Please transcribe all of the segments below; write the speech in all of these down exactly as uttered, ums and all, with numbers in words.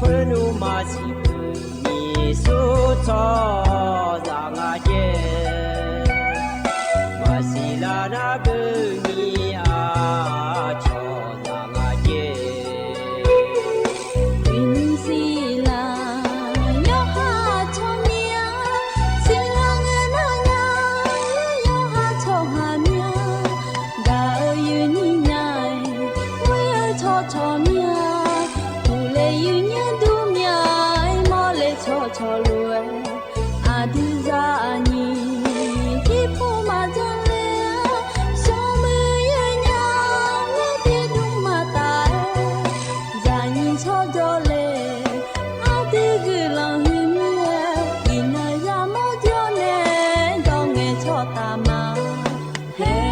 Khoernuv maqsiq beuq ni smr tsawrhaq nga jaer. Maqsiq lar nar beuq ni aqcawq zaq nga jaer. Uiqni siqlar yawqha tsawrmyanr, siqlar ngae nar nya, yawqha tsawrhaq myanr. Gaq-eu uiqni nya-aer, ghoer-eu tsawrcawq myanr. Uqle uiqni dur myanr-aer, mawrle tsawrcawq lof-aer, aqdui zaq aqnyiq jirpov maqjan le-a. Smrmuiq yaer nya, mawrle dmr maqtaf-aer, zaqnyiq tsawrjawr le. Aqdui guiqlanq huiq mir-aer, iqnan yamawr jawr nae, dawr ngae tsawrtaf ma. Haer.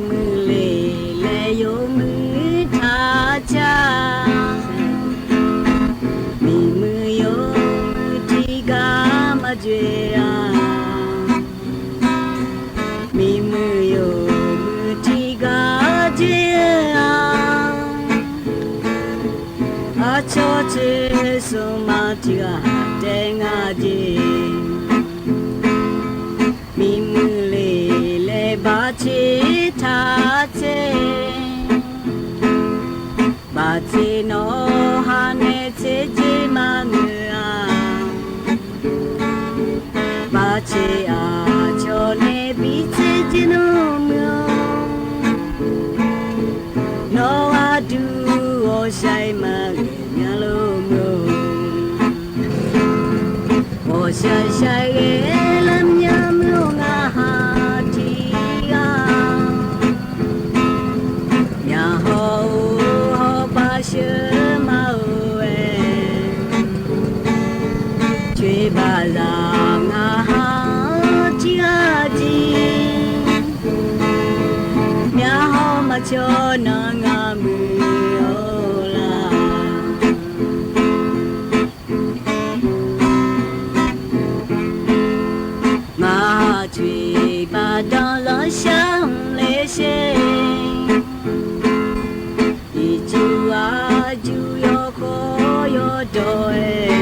Muiq le laer yawmuiq taq car. Aqcawq tser smq ma tiq ghaq taef nga jeq. Miqmuiq le laer baqtser taq tser. Baqtser nawq ha nae tser jeq maqngeur-a. Baqtser aqcawq nae bi tser jeq nawr muiq-awr. Nawr aqdui ghawqshaq-iq maqghae nya lor muiq-or. Ghawqshaq shaqghae lar mya muiq-awr ngaq ha tiq ghaq. Myaqhaw-or hawr baqsheuq ma-eu-aer. Coeqbaqzaq ngaq ha-anr tiq ghaq jir. Myaqhaw maqcawq nan ngaq muiq-awr la. Ngaq ha coeqbaqzaq danzanr shar mq le sher. Iqjuq aqjuq yawkhawr yawdawq-aer.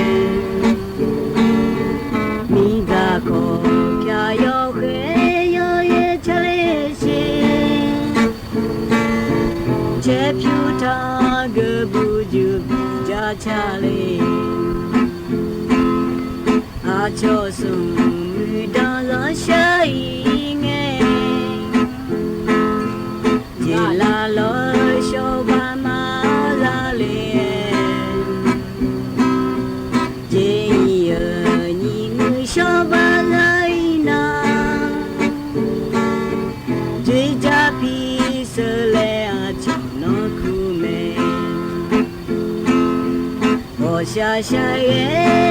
Miqdzaq kawq pyaq yawkhaer yawyaer car le sher. Caer pyur taq geuq buq juq biq jar car le. Aqcawq smq muiq danzanr shar-iq ngae. Jeqlaf lawr-eu shawrba ma za le-aer. Jeq-iq-euq nyiq muiq shawrba za-iq nar. Dzoerjav pi sheuq laer aqcawq nawr kur mae. Ghawqshaq shaqghae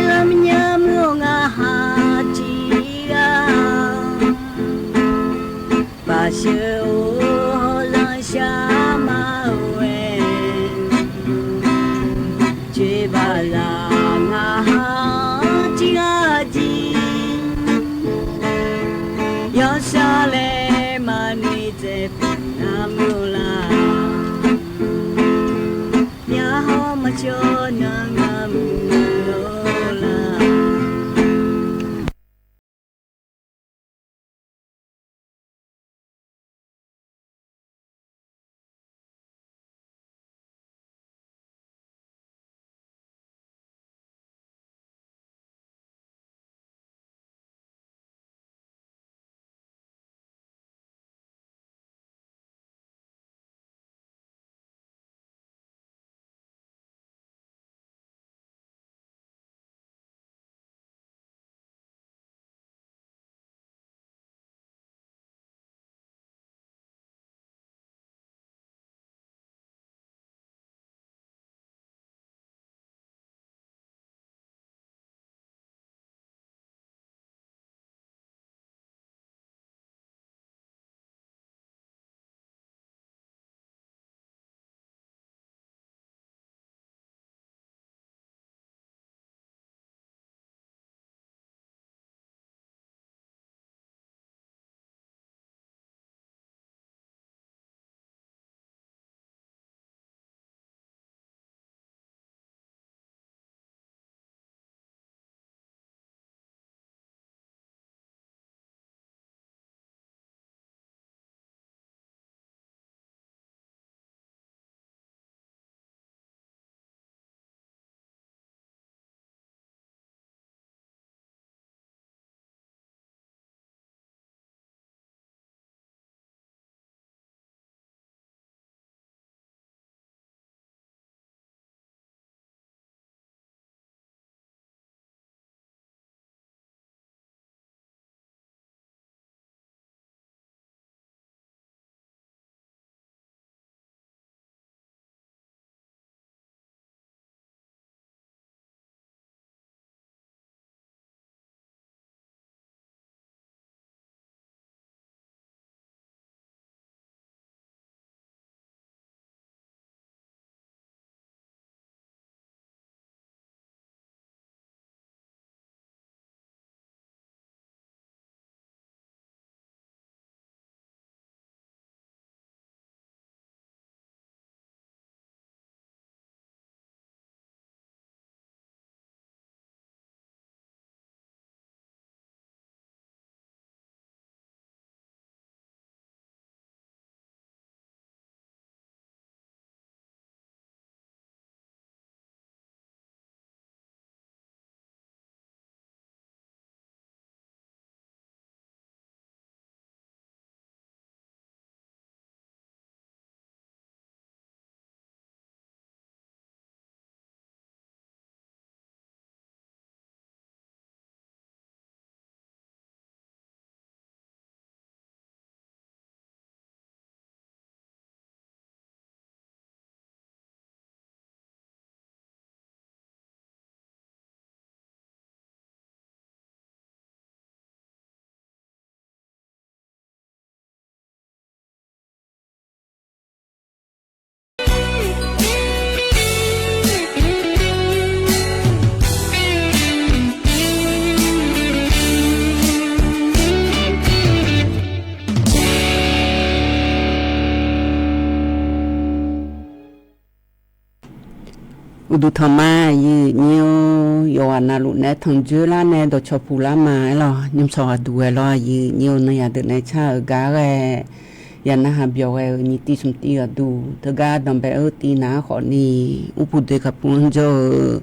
lar mya muiq-awr ngaq ha tiq ghaq. Baqsheuq-or hawzanr shar ma-eu-aer. Coeqbaqzaq ngaq ha-anr tiq ghaq jir. Yawshar laer maqnoeq tsaev paq nar muiq-awr la. Myaqhaw maqcawq nan ngaq muiq-awr la. Uqduq tanq ma, aqyuif nyir-or. Yawqghaq navluf naeq-aer tanqdzoer lar nae dawqcawq puq lar ma aerlawq. Nymrsawq ghaqduq ghae lawr, aqyuif nyir-or. Nanqyaq deuq nae car-euq gar ghae, ya narhaq byawq ghae-euq nyiq tiv smq tiv ghaqduq teugar danqbae-eu tiv naq-anr khawfni, urpuq doe kaqpur-anr jawr-eu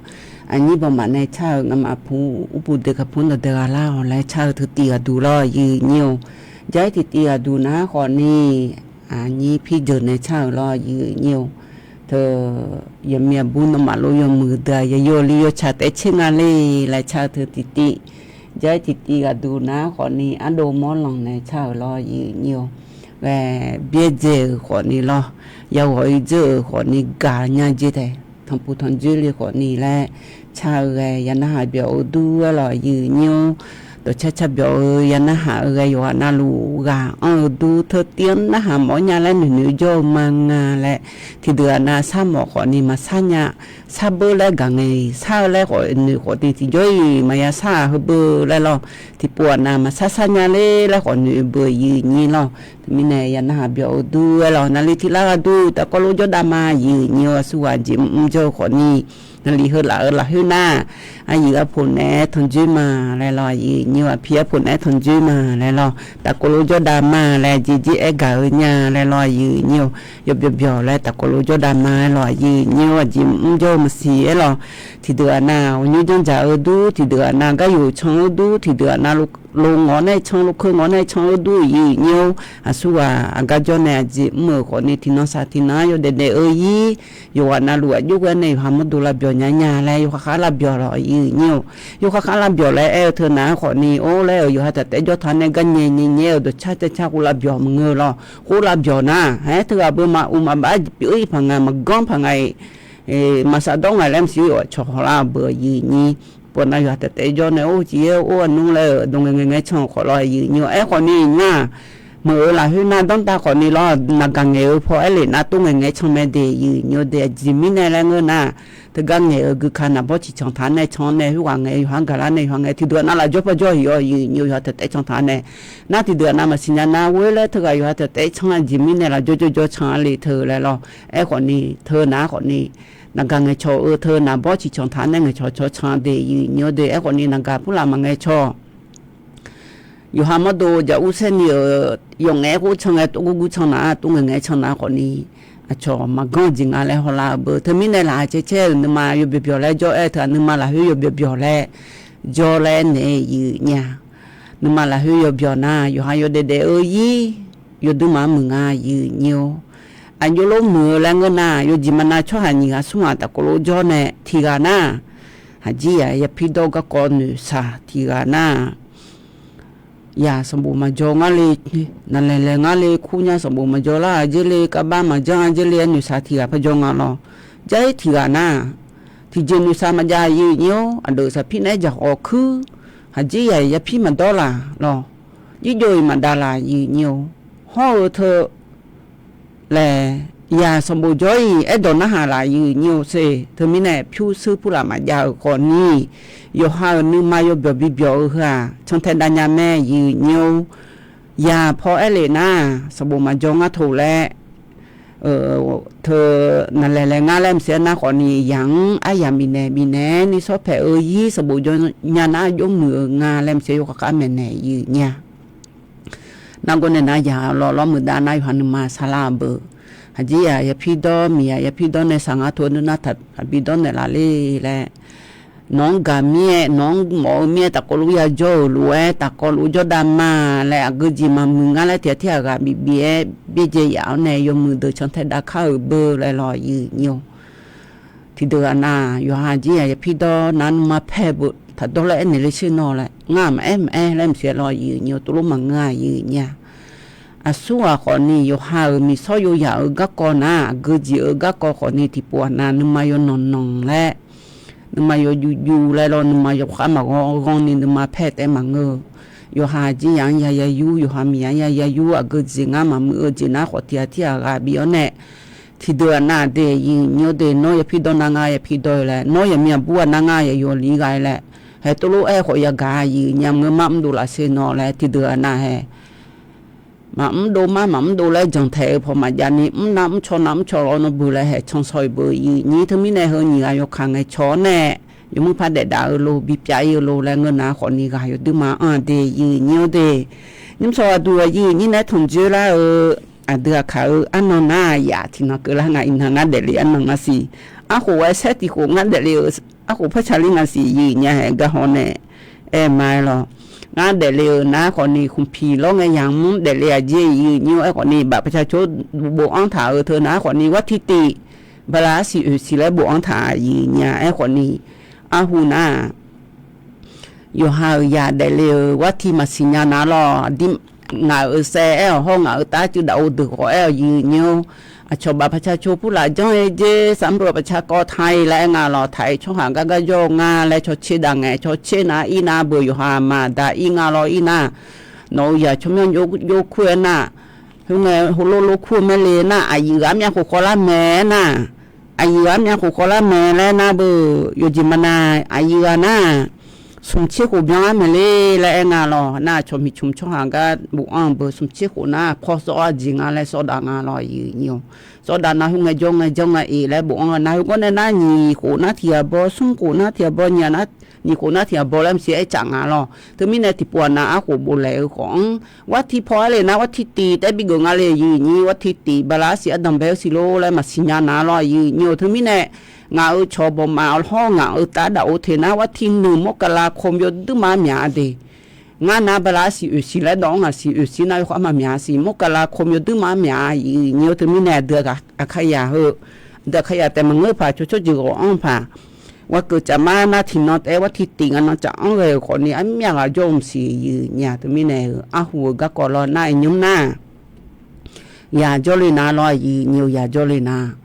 aqnyir bawmaf nae car-euq ngamaf puq urpuq doe kaqpur-anr dawqdae gha lar-awq laer car-eu teu tiv ghaqduq lawr, aqyuif nyir-or. Jar-ir tiqtiv ghaqduq nar khawfni, aqnyir pirjeuq nae car-euq lawr, aqyuif nyir-or. Teu, yaqmiq aqbur nawmaf lof yawmuiq deuq-aq, yawqyawq li yawtsaq taef tser nga le laer car-eu teu tiqtiv. Jar-ir tiqtiv ghaqduq nar khawfni, ardov mawr lanq nae car-euq lawr, aqyuif nyir-or. Ghae, byaerdzae-euq khawfni lawr, yaghawq-ir dzeur-euq khawfni gaq nya jer tae, tanqpuq tanqdzoer le khawfni laer car-eu ghae ya narhaq byawq-eu dur aerlawq, aqyuif nyir-or. Dawqcar car byawq-eu ya narhaq-eu ghae yawqghaq navluf ghaq anr-eu dur teu tiv-anr narhaq mawf-awr nya laer noeqnoeq jawr-eu ma nga laer, tiqdeuq ghaq nav sar mawf khawfni maqsar nya. Sar beur laer gaq ngae-iq, sar-eu laer khawf noeq khawfni tiqjawr-iq maqya sar-aq heubeu laer lawr. Tiqpov ghaq nav maqsar sar nya ler laer khawf noeq beu, aqyuif nyir lawr. Teumirnae ya narhaq byawq-eu dur aerlawq, naqli tiq lar gharduq tafkawv lof jawrdav ma, aqyuif nyir-or. Aqsurghaq jeq mrmr jawr-eu khawfni, naqli heu laf-euq lafkhoer nar, aqyuif arpoq naeq-aer tanqdzoer ma laer lawr, aqyuif nyir-or. Aqpiq arpoq naeq-aer tanqdzoer ma laer lawr, tafkawv lof jawrdav ma laer jeq jer aer gaq-eu nya laer lawr, aqyuif nyir-or. Yawbyawq byawq laer tafkawv lof jawrdav ma aerlawq, aqyuif nyir-or. Aqjeq mrmr jawr-eu maqsiq aerlawq. Tiqdeuq ghaq nav ghawqnymr janrdzaq-eu dur, tiqdeuq ghaq nav gar yawq can-eu dur, tiqdeuq ghaq nav lo ngawq nae can, lokeu ngawq nae can-eu dur, aqyuif nyir-or. Aqsurghaq aqgar jawr nae aqjeq mr-euq khawfni, tiqnan saq tiqnan-anr yawdaef daef-eu ir, yawqghaq navluf aqjox ghae nae yawqha mawrdo lavbyawq nya nya laer yawkhav khav lavbyawq lawq, aqyuif nyir-or. Yawkhav khav lavbyawq laer aer-eu teunav-anr khawfni, or laer-euq yawqha taq taef jawr taq nae gar nyae nyae nyae-euq dawqcar caer car khof lavbyawq maqngeur lawr. Khof lavbyawq nar, aer teughaq beu maq uq maq baf-aer pyeuf-ir paq nga, maqganr paq nga-iq, maqsar dawr nga laer maqsiq-ir-awq, cawq hawlar-eu beu, aqyuif nyir. Pawnav yawqha taq taef jawr nae or ciq-aer or aqnmr laer-euq dawq ngaeq ngaeq ngaeq can-euq khawf lawr, aqyuif nyir-or. Aerkhawfni nar, meuq-euq lafkhoer nar danrtav khawfni lawr, naqgaq ngaeq-eu paw aer lef nar tov ngaeq ngaeq can mae de, aqyuif nyir-or. De aqjeq mirnae laer ngeur nar, teugar ngaeq-euq gui ka naqbawr ciqcanq taq nae can nae khoerghaq ngaeq yawqha-anr gaqlar nae yawqha ngaeq tiqdeuq ghaq nav laf jawr paw jawr-iq-awr, aqyuif nyir-or. Yawqha taq taef can taq nae, nar tiqdeuq ghaq nav maqsiq nya nar, ghoer laer teughaq yawqha taq taef can aqjeq mirnae laf jawr jawr jawr can-a le teu laer lawr. Aerkhawfni teunav khawfni, naqgaq ngaeqcawq-eu teu naqbawr ciqcanq taq nae ngaeqcawq cawq can de, aqyuif nyir-or. De aerkhawfni naqgaq purlaf maqngae cawq. Yawqha mawrdo jaq ur saer ni-euq yawf ngaef-aer khoer can ngae, tov gurgur can nar, tov ngaeq ngaeq can nar khawfni, aqcawq maqganr-eu jeq nga laer hawlar-eu beu. Teumirnae laqkhaq caer caer-euq nuima yawbyawq byawq laer jawr-aer teughaq nuima lafkhoer yawbyawq byawq laer jawr laer naeq-aer aqyuif nyir-a. Nuima lafkhoer yawbyawq nar, yawqha yawdaef daef-eu ir, yawdui maqmuiq nga, aqyuif nyir-or. Aqjox lof muiq-eu laer ngeur nar, yawjeq maqnav tsawrhaq nyiq ghaq smr ghaq tafkawv lof jawr nae tiq ghaq nar, haqjir yaq yapir dawr garkawv noeqshaq tiq ghaq nar, yaq sanqbof maqjaw ngar le, naqlaeq laeq ngar le, kur nya sanqbof maqjaw lar-a jer le, kavbav maqjanr-a jer le, aer noeqshaq tiq ghaq parjaw nga lawr. Jar-ir tiq ghaq nar, tiqjeq noeqshaq maqjav, aqyuif nyir-or. Aqdeuq saqpir naeq-aer jaqkhawf kuir, haqjir yaq yapir maqdawr laq lawr, jirjov-iq maqdav laq, aqyuif nyir-or. Hawr-eu teu laer, yaq sanqbof jawr-iq aerdawq narhaq laf, aqyuif nyir-or. Ser teumirnae pyurshuir purlaf maqjav-euq khawfni, yawqha-euq nuima yawbyawq bibyawq-eu heu-aq cantae dav nya mae, aqyuif nyir-or. Yaq paw aer lef nar, sanqbof maqjaw ngar teu laer, teu naqlaeq laeq ngar laer maqsiq-aer nar khawfni, yaq-anr aryaq bifnaeq bifnaeq-aer ni shawr paeq-eu ir, sanqbof jaw nya nar jawr muiq-euq nga laer maqsiq-aer yawkhav khav maeqnaeq-ir nya. Nargawr nae nar yaq lawr lawr muiqdav nar yawqha nuima saqlar-eu beu. Haqjir yaq yapir dawr, miqyaq yapir dawr nae saq ngar teu-eu nuinar taqbi dawr naeqlaf le laer, nawq-anr gaq mir-aer, nawq-anr mawf-eu mir-aer tafkawv lof yajawr-euq lof-aer tafkawv lof jawrdav ma laer, aqgeujeq maqmuiq ngar laer tiq ghaq tir ghaq ghaq bif bif-aer byaerdzae yaf-awr nae yawmuiq deuq cantae dav kar-euq beu laer lawr, aqyuif nyir-or. Tiqdeuq ghaq nav yawqha jir yaq yapir dawr nav nuima paer-eu beu taqdawr laer aernaeq le sher nawr laer, ngar maqaer maqaer laer maqsiq-aer lawr, aqyuif nyir-or. Tov lof maqngeur-a, aqyuif nyir-a. Aqsurghaq khawfni yawqha-euq miqsawr yawzaq-euq garkawv nar, aqgeujeq-euq garkawv khawfni tiqpov-aq nav nuima yawnanq nanq laer, nuima yawjuv juv laer lawr, nuima yawkhav maqghanr ghanr ni nuima paer taef maqngeur-eu. Yawqha jir yaq-anr ya ya yur, yawqha miqyaq-anr ya ya yur, aqgeujeq ngar maqmuiq-eu jeq nar khawf tiq ghaq tir ghaq ghaq bif-awr nae, tiqdeuq ghaq nav de, aqyuif nyir-or. De nawr yapir dawr nar ngar yapir dawr-eu laer, nawr yaqmiq aqbur ghaq nar ngar yaq yawli ghae laer, haeq tov lof-aer khawf yagaq, aqyuif nyir-a. Maqngeur mar mrdov laf sher nawr laer tiqdeuq ghaq nav hae maqmr dov mar maqmr dov laer jantaeq-eu paw maqjav ni, mrnav mrcaw nav mrcaw lawv nawr beu laer haeq cansaw-iq beu yiq nyir. Teumirnae heu nyiq ghaq yawkaq ngaeqcawq-awr nae, yawmuiq par daef daf-eu lo, bipyav ir-eu lo laer ngeur nar khawfni ghaq yawduirma anr-a de yiq nyir-awr de. Nymrsaw aqduq aqyuif nyir naeq-aer tanqdzoer lar-eu, aqdui aqkaq-eu arnan nar yaf tiqnan keuvlar nga, iqnan ngar daefle arnan nga siq. Arkhof-aer saer tiq khof ngar daefle-eu, arkhof par cali nga siq yiq nya haeq gar haw nae aer ma-aer lawq. Ngar daefle-euq nar khawfni khmqpiq lawr ngae yamq mr daefle-aq jer yiq nyir-awr aer khawfni baf paqca cor bofanr taq-euq teu nar khawfni war tir tif bala arsiq oeq siq laer bofanr taq yiq nya aer khawfni arhu nar yawqha-euq yaq daefle-euq war tir maqsiq nya nar lawq. Aqdir ngaq-euq saev aer-awq hawr ngaq-euq tar cuiv daf-eu deuq khawf aer-awq yiq nyir-awr, aqcawq baf paqca cor purlaf janr-aer jer sar mr beu paqca kawv taq-ir laer aer nga lawq. Taq-ir tsawrhaq gar gar jawr-eu nga laer cawtser dav ngae, cawtser nar ir nar beu yawqha maq dav ir nga lawr ir nar, nawq-euq yaq tsawrmyanr jov kur-aer nar, khoerngae heulof lof kur-eu maer le nar, aqyuif ghaq armyav khof khawvlar mae aer nar, aqyuif ghaq armyav khof khawvlar mae laer nar beu, yawqjeq maqnav aqyuif ghaq nar, smq tser khof byan-ar maeq le laer aer nga lawq. Nar cawq miqcmq tsawrhaq gar bofanr-eu beu smq tser khof nar paw sawv-awr aqjeq nga laer sawv dav nga lawq yiq nyir-awr. Sawv dav nar khoerngae jawr ngae janr ngae eq laer bofanr-eu nar khoergawr nae nar nyiq khof nar tiq ghaq baw, smr khof nar tiq ghaq baw, nyiq khof nar tiq ghaq baw laer maqsiq aer caf nga lawq. Teumirnae tiqpov-aq nav arkhof boflaeq-eu khawf-anr war tir paw-aer le nar war tir tif taef-aer bigeuf nga le yiq nyir, war tir tif bala arsiq ardanq bae-eu siq lor laer maqsiq nya nar lawr yiq nyir-awr. Teumirnae ngaq-euq cawq bawqmaf hawr ngaq-euq tar daf-eu teq nar war tir nuiq mawrkala kom yawduirma myaq-a de. Ngar nar bala arsiq oeq siq laer dawv-anr ngaq siq oeq siq nar yawkhawf armaf myaq siq mawrkala kom yawduirma myaq yiq nyir-awr. Teumirnae aqdui aqkaqyaq heu, aqdui aqkaqyaq taef maqngeur paq cawq tsawrjeuq ghawq-anr paq, ghaq keuv caf mar nar tiqnan taef-aer war tir tif nga nan caf-anr ghae-euq khawfni armyav ghaq jawr-eu maqsiq yiq nya. Teumirnae-euq arhu-eu garkawv lawr nar iq nymr nar yaq jawrle nar lawr yiq nyir-awr, yaq jawrle nar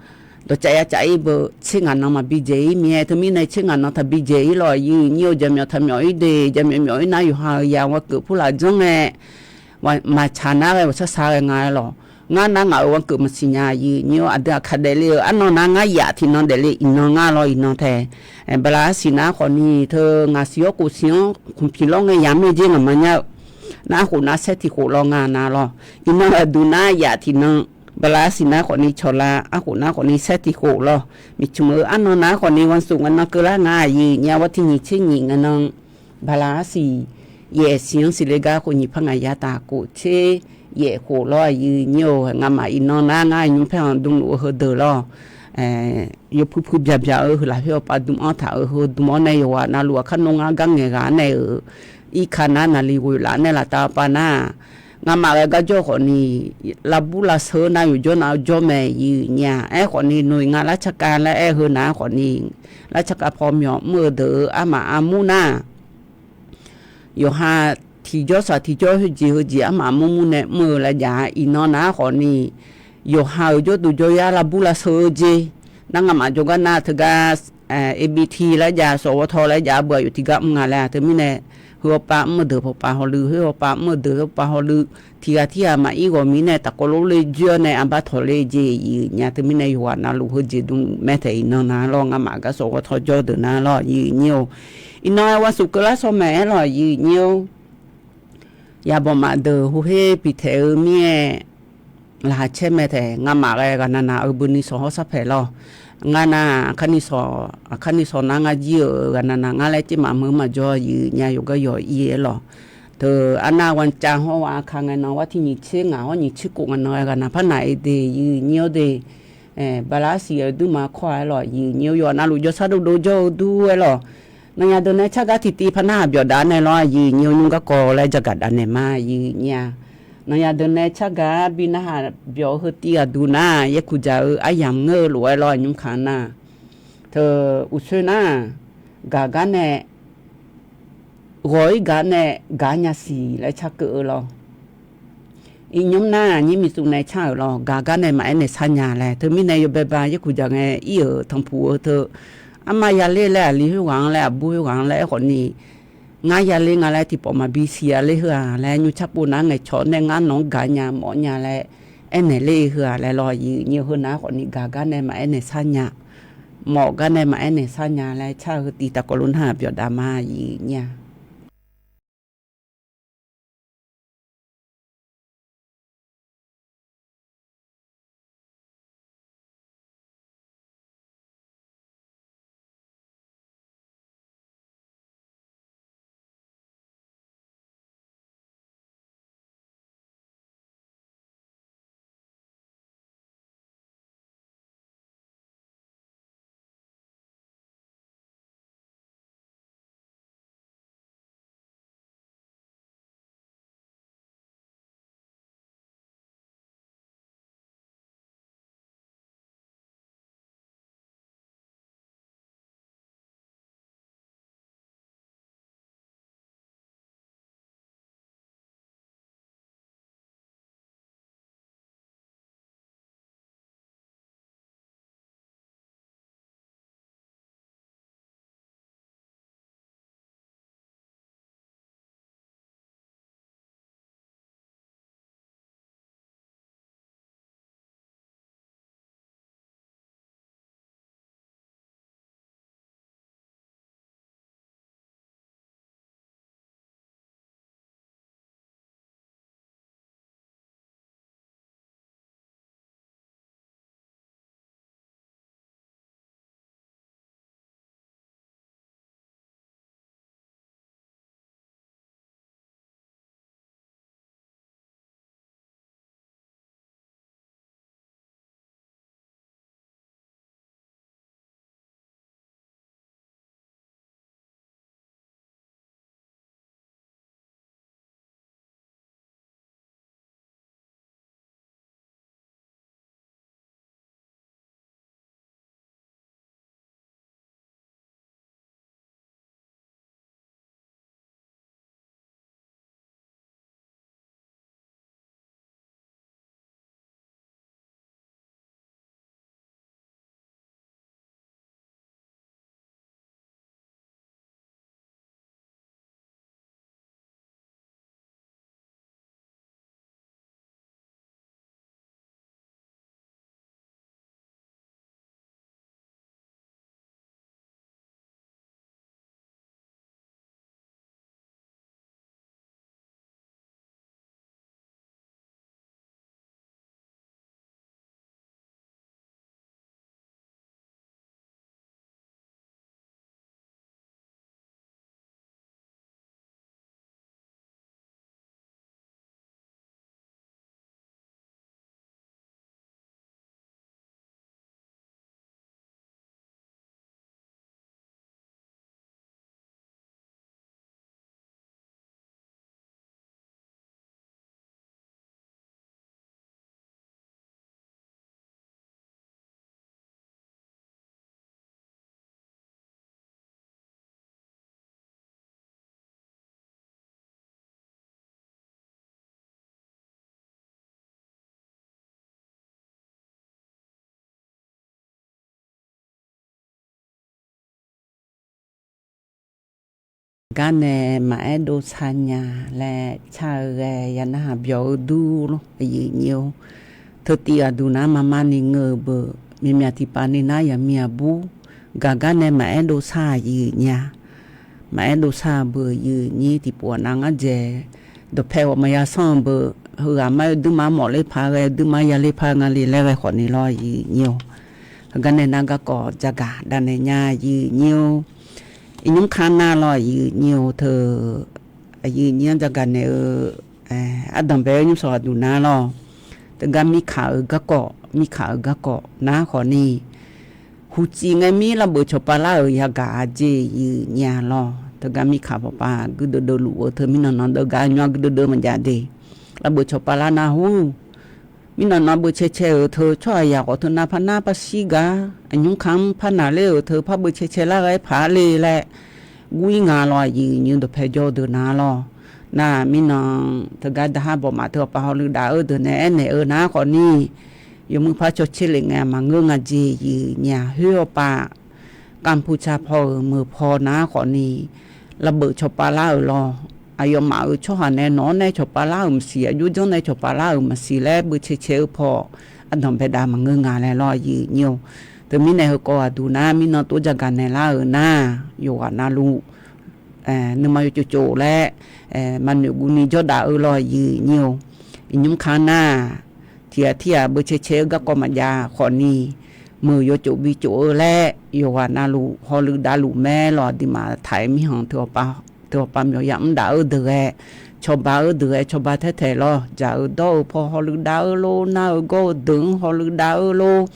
dawqcav ya caf ir beu tser ngaq nan maqbi dzaeq ir mir-aer. Teumirnae tser ngaq nan taqbi dzaeq ir lawr yiq nyir-awr, jaqmyawf taqmyawf ir de, jaqmyawf myawf ir nar yawqha-euq yaq ghaq keuv purlaf janr ngae maqtsaq nar ghae ghawqshar shar ghae nga-aer lawq. Ngar nar ngaq-euq ghaq keuv maqsiq nya yiq nyir-awr, aqdui aqkaq daefle-eu arnan nar ngar yaf tiqnan daefle iqnan ngar lawr iqnan tae. Bala arsiq nar khawfni teu ngaq siq-awr khof siq-anr khmqpiq lawr ngae yamq-aer jer ngaq maqnya-eu nar arkhof nar saer tiq khof lawr nga nar lawr. Iqnan aqduq nar yaf tiqnan bala arsiq nar khawfni cawqla, arkhof nar khawfni saer tiq khof lawr. Miqcmq-eu arnan nar khawfni wansuq ngae nan keuvlar nga yiq nyir-awr, war tir nyiq tser nyiq ngae nan bala arsiq yaef siq-anr siqle gar khof nyiq par ngaq ya taf khof tser yaef khof lawr yiq nyir-awr, ngamaf iqnan nar ngar nymr paer-anr dmluf-eu heudeuq lawr yawpuiv puiv byaq byaq-eu heu lafkhoer-awr pav dm-anr taq-euq heu dm-awr nae yawqghaq navluf aqkar nawr ngar gar ngaeq ghaq nae-euq irka nar naqli ghoeq laf nae laftav pav nar, ngamaf ghae gar jawr khawfni lavbur lavsheu nar yawqjawr nav jawr mae yiq nyir-a. Aerkhawfni noeq nga lar carkav laer aer-eu heu nar khawfni lar carkav paw myawq mr-eu deuq-eu armaf armur nar yawqha tiqjawr saq tiqjawr heujeq heujeq armaf armur mur nae mr-eu laer jav-a. Iqnan nar khawfni yawqha-euq jawrduq jawryar lavbur lavsheu-eu jeq nar ngamaf jawrgar nar teugar abit laer jav sawq ghawrtaw laer jav-a beu aqyawf tiqgar mr nga laer-a. Teumirnae heu hawpav mr-eu deuq hawpav hawluiv, heu hawpav mr-eu deuq hawpav hawluiv, tiqghaq tirghaq maqir ghawqmir nae tafkawv lor le joer-awr nae arbar tawq le jeq yiq nyir-a. Teumirnae yawqghaq navluf heujeq dm mae taef iqnan nar lawr, ngamaf gar sawq ghawrtaw jawr deuq nar lawr yiq nyir-awr. Iqnan-aer wansuq keuvlar shawr maeq-aer lawr yiq nyir-awr. Yabawqmaf deuq heuher biqtaeq-eu mir-aer laqkhaq caer mae taef. Ngamaf ghae ghaqnaq naq-eu buni sawq hawr sar paeq lawr. Ngar nar aqkar ni sawq, aqkar ni sawq nar ngar jir-euq ghaqnaq naq ngar laer tsermaf meuq maqjawr yiq nyir-a. Yawqgar yawq ir-aer lawr. Teu arnav ghawqcav hawr ghaq aqkar ngae nan war tir nyiq tser ngaq hawr nyiq tser khof ngae nan ghae ghaqnaq par naq-aer de yiq nyir-awr de. Bala arsiq-eu duirma kawr-aer lawr yiq nyir-awr, yawqghaq navluf jawrshar dovdov jawr-eu dur-aer lawr. Nanya deuq nae cargar tiqtiv par narhaq byawf dav nae lawr yiq nyir-awr, nymr garkawv laer jagaq dav naeq ma yiq nyir-a. Nanya deuq nae cargar bi narhaq byawf-eu heu tiv ghaqduq nar yaerkuq dzaq-eu aryamq ngeur-eu lof-aer lawr nymr kaq nar. Teu uqsoer nar gaq gar nae ghawq-ir gaq nae gaq nya siq laer carkeuv-eu lawr. Iqnymr nar nyir miqsuq nae car-euq lawr, gaq gar nae maqaer naeq sar nya laer. Teumirnae yawbae ba yaerkuq dzaq ngae ir-euq tanqpuq-eu teu arma yaler laer aqli khoerghaq-anr laer aqbur khoerghaq-anr laer aerkhawfni ngar yaler nga laer tiqpawf maqbi siq yaler heu-aq laer nymr carpov nar ngaeqcawq nae ngar nawq-anr gaq nya mawf nya laer aernaeq ler-eu heu-aq laer lawr yiq nyir-eu, heu nar khawfni gaq gar nae maqaer naeq sar nya, mawf gar nae maqaer naeq sar nya laer car-eu heu tiv taqkawv lof narhaq byawf dav ma yiq nyir-a. Gaqgar nae maqaer dov sar nya laer car-eu ghae ya narhaq byawq-eu dur lor, aqyuif nyir-or. Teutiv ghaqduq nar maqma ni ngeur-euq beu, myaqmyaq tiqpav ni nar yaqmiq aqbur, gaqgar nae maqaer dov sar aqyuif nyir-a. Maqaer dov sar-eu beu aqyuif nyir tiqpov-aq nar ngar dzaeq, dawqpae ghawq maqya sanr-eu beu, heughaq mar-eu duirma mawf ler paq ghae, duirma ya ler paq nga le laer ghae khawf ni lawr aqyuif nyir-or. Heugar nae nar garkawv jagaq davnaeq nya aqyuif nyir-or. Iqnymr kar nar lawr aqyuif nyir-or teu, aqyuif nyir-anr jagaq naeq-eu ardanqbae-eu nymrshawq ghaqduq nar lawr. Teugar mirkaq-euq garkawv, mirkaq-euq garkawv nar khawf ni, huqcif ngae mir lavbeuf cawqpav lar-euq yagaq-a jeq aqyuif nyir-a lawr. Teugar mirkaq pawqpav guirdeuv deuv luf-eu teu mirnan nan deuv gar nymr-a guirdeuv deuv maqjav de. Lavbeuf cawqpav lar nar hur, mirnan nan beucae cae-euq teu tsawrhaq yaq khawf teu nav par nar par shir gar, aqnymr kamr par naqler-euq teu par beucae cae lar ghae paq-a le laer gur-ir nga lawr aqyuif nyir-or. Dawqpae jawr-eu deuq nar lawr. Nar mirnan teugar daqhar bawqmaf teu ghawqpav hawluiv dav-eu deuq nae aernaeq-eu nar khawf ni, yawmuiq par cawtser lef ngae maqngeur nga jeq aqyuif nyir-a. Khoer ghawqpav kamqpuq tsaq paw-euq meuq paw nar khawf ni, lavbeuf cawqpav lar-euq lawr. Aqyawfmaf-euq tsawrhaq nae nawq-anr nae cawqpav lar-euq maqsiq, aqjox janr nae cawqpav lar-euq maqsiq laer beucae cae-eu paw ardanqbae dav maqngeur nga laer lawr aqyuif nyir-or. Teumirnae heukawv ghaqduq nar mirnan tov jagaq naeq lar-euq nar, yawqghaq navluf nuima yawtsov tsov laer maqnoeq guv ni jawr daf-eu lawr aqyuif nyir-or. Iqnymr kar nar, tiq ghaq tir ghaq beucae cae-eu garkawv maqjav khawf ni, meuq yawtsov bi tsov-eu laer yawqghaq navluf hawluiv davluf mae lawr. Aqduimaf taq-aer mirkhanq teu ghawqpav myawqya mr daf-eu deuq ghae, cawba-eu deuq ghae cawba taer taeq lawr. Dzaq-euq dawr-eu paw hawluiv dav-eu lor, nar-eu gawr-eu deuq-anr hawluiv dav-eu lor,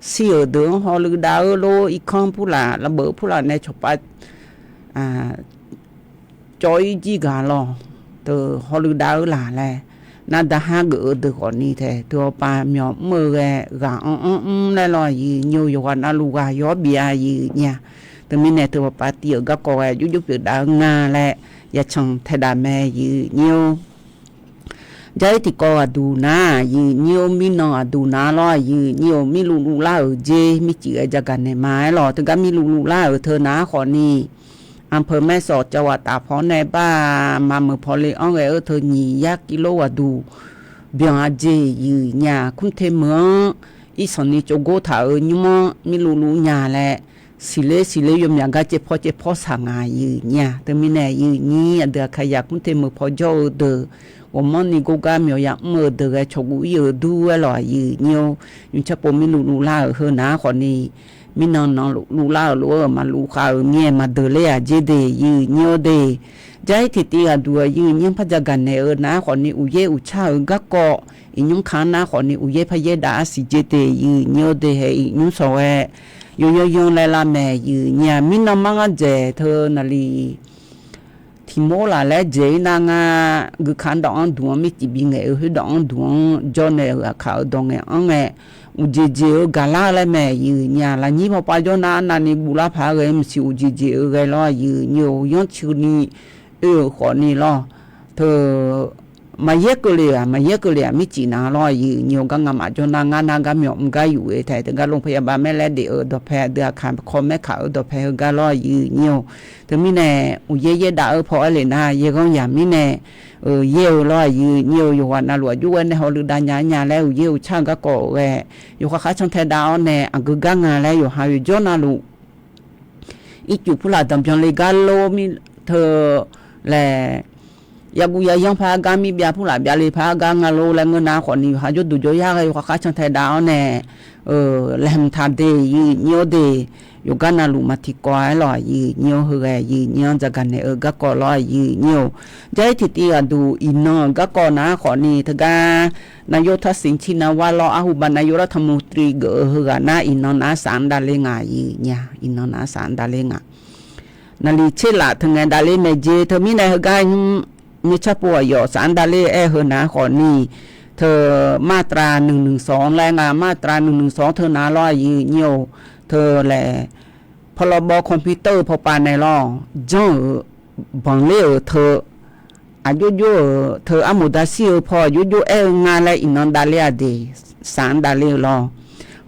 shir-euq deuq-anr hawluiv dav-eu lor, irkanr purlaf lavbeuf purlaf nae cawqpav cawv-ir jir gaq lawr. Teu hawluiv dav-eu laq laer, nar daqhar geuf-eu deuq khawf ni tae teu ghawqpav myawq mr-eu ghae ghaq anr anr mr laer lawr aqyuif nyir-or. Yawqghaq navluf ghaq yawr bif-a aqyuif nyir-a. Teumirnae teu ghawqpav tiv-euq garkawv ghae jov jov pyeuf daf-eu nga laer ya can tae daf mae aqyuif nyir-or. Jar-ir tiqkawv ghaqduq nar aqyuif nyir-or, mirnan ghaqduq nar lawr aqyuif nyir-or. Mirluvluv lar-euq jer mircif ghae jagaq naeq ma-aer lawr. Teugar mirluvluv lar-euq teu nar khawf ni, อำเภอแม่สอด จังหวัดตาก paw-anr nae bar-a. Maqmeuq paw le-anr ghae-eu teu nyiq yar kilo ghaqduq byan-a jeq aqyuif nyir-a. Kumrte meuq-anr irsanq ni tsovgor taq-euq nymr-anr mirluvluv nya laer, siqler siqler yawmyaq gar caevpawr caevpawr saq ngaq aqyuif nyir-a. Teumirnae aqyuif nyir aqdui aqkaqyaq kumrte meuq paw jawr-eu deuq ghawqmanrni gorgar myawqya mr-eu deuq ghae cawqguv-ir-euq dur-aer lawr aqyuif nyir-or. Nymrcar pov mirluvluv lar-euq heu nar khawf ni, mirnan nan luvlar-euq lof-aer maqluv khav-euq mir-aer maqdeuq ler-aq jer de aqyuif nyir-or de. Jar-ir tiqtiv ghaqduq aqyuif nyir-anr par jagaq naeq-eu nar khawf ni, uqyaer uqcar-euq garkawv iqnymr ka-anr nar khawf ni, uqyaer paryaer dav arsiq jer de aqyuif nyir-or de. Hae iqnymr shawq ghae yawyanr yanr laer lar mae aqyuif nyir-a. Mirnan mar ngar dzaeq teu naqliq tiq mor laf laer dzaeq-ir nar ngar, guika dawq-anr duq-anr mircif bi ngaeq-eu khoerdawq-anr duq-anr jawr nae-euq aqkaq-euq dawq ngaeq-anr ngae, uqjeq jeq-eu gaqlar laer mae aqyuif nyir-a. Lafnyir pawpav jawr nar arnavni guvlar paq-aer ghae maqsiq, uqjeq jeq-eu ghae lawr aqyuif nyir-or. Yanrcuini oe-euq khawf ni lawr, teu maqyaer keuvle-aq maqyaer keuvle-aq mircif na lawr aqyuif nyir-or. Gar ngamaf jawr nar ngar nar gar myawq mr gar yuf-eu taef teugar โรงพยาบาล maerlaer def-eu dawqpae aqdui aqkaq kawv maerkaq-eu dawqpae heugar lawr aqyuif nyir-or. Teumirnae uqyaer yaer dav-eu paw aer lef nar yaerghanr yaq mirnae yaer-eu lawr aqyuif nyir-or. Yawqghaq navluf aqjox ghae nae hawluiv dav nya nya laer uqyaer uqcar-eu garkawv ghae, yawkhav khar cantae dav-awr nae aqgeu gar nga laer yawqha yawqjawr navluf ircuf purlaf danqbyan le gar lor mir teu laer, yaguv yayanr par-aer gar mirbyav purlaf byav le par-aer gar nga lor laer ngeur nar khawf ni, yawqha jawrduq jawryar ghae yawkhav khar cantae dav-awr nae laeqhmq taq de aqyuif nyir-or de. Yawqgar navluf maq tiqkawv-aer lawr aqyuif nyir-or. Heughae aqyuif nyir-anr jagaq naeq-eu garkawv lawr aqyuif nyir-or. Jar-ir tiqtiv ghaqduq iqnan-euq garkawv nar khawf ni teugar นายกทักษิณชินวัตร lawr arhuba นายกรัฐมนตรี geuf-eu heughaq nar iqnan nav-aer saf-anr davler nga aqyuif nyir-a. Iqnan nav-aer saf-anr davler nga. Naqliq tser laf teungae davler mae jer. Teumirnae heugar nymr carpov aqyawf saf-anr davler-eu aer-eu heu nar khawf ni, teu มาตราหนึ่งหนึ่งสอง laer nga. มาตราหนึ่งหนึ่งสอง teu nar lawr aqyuif nyir-or. Teu laer พรบคอมพิวเตอร์ pawpav nae lawr, janr-euq banqler-euq teu aqjox jox-euq teu armoq daqshir-eu paw aqjox jox aer-eu nga laer iqnan davler-a de, saf-anr davler-eu lawr.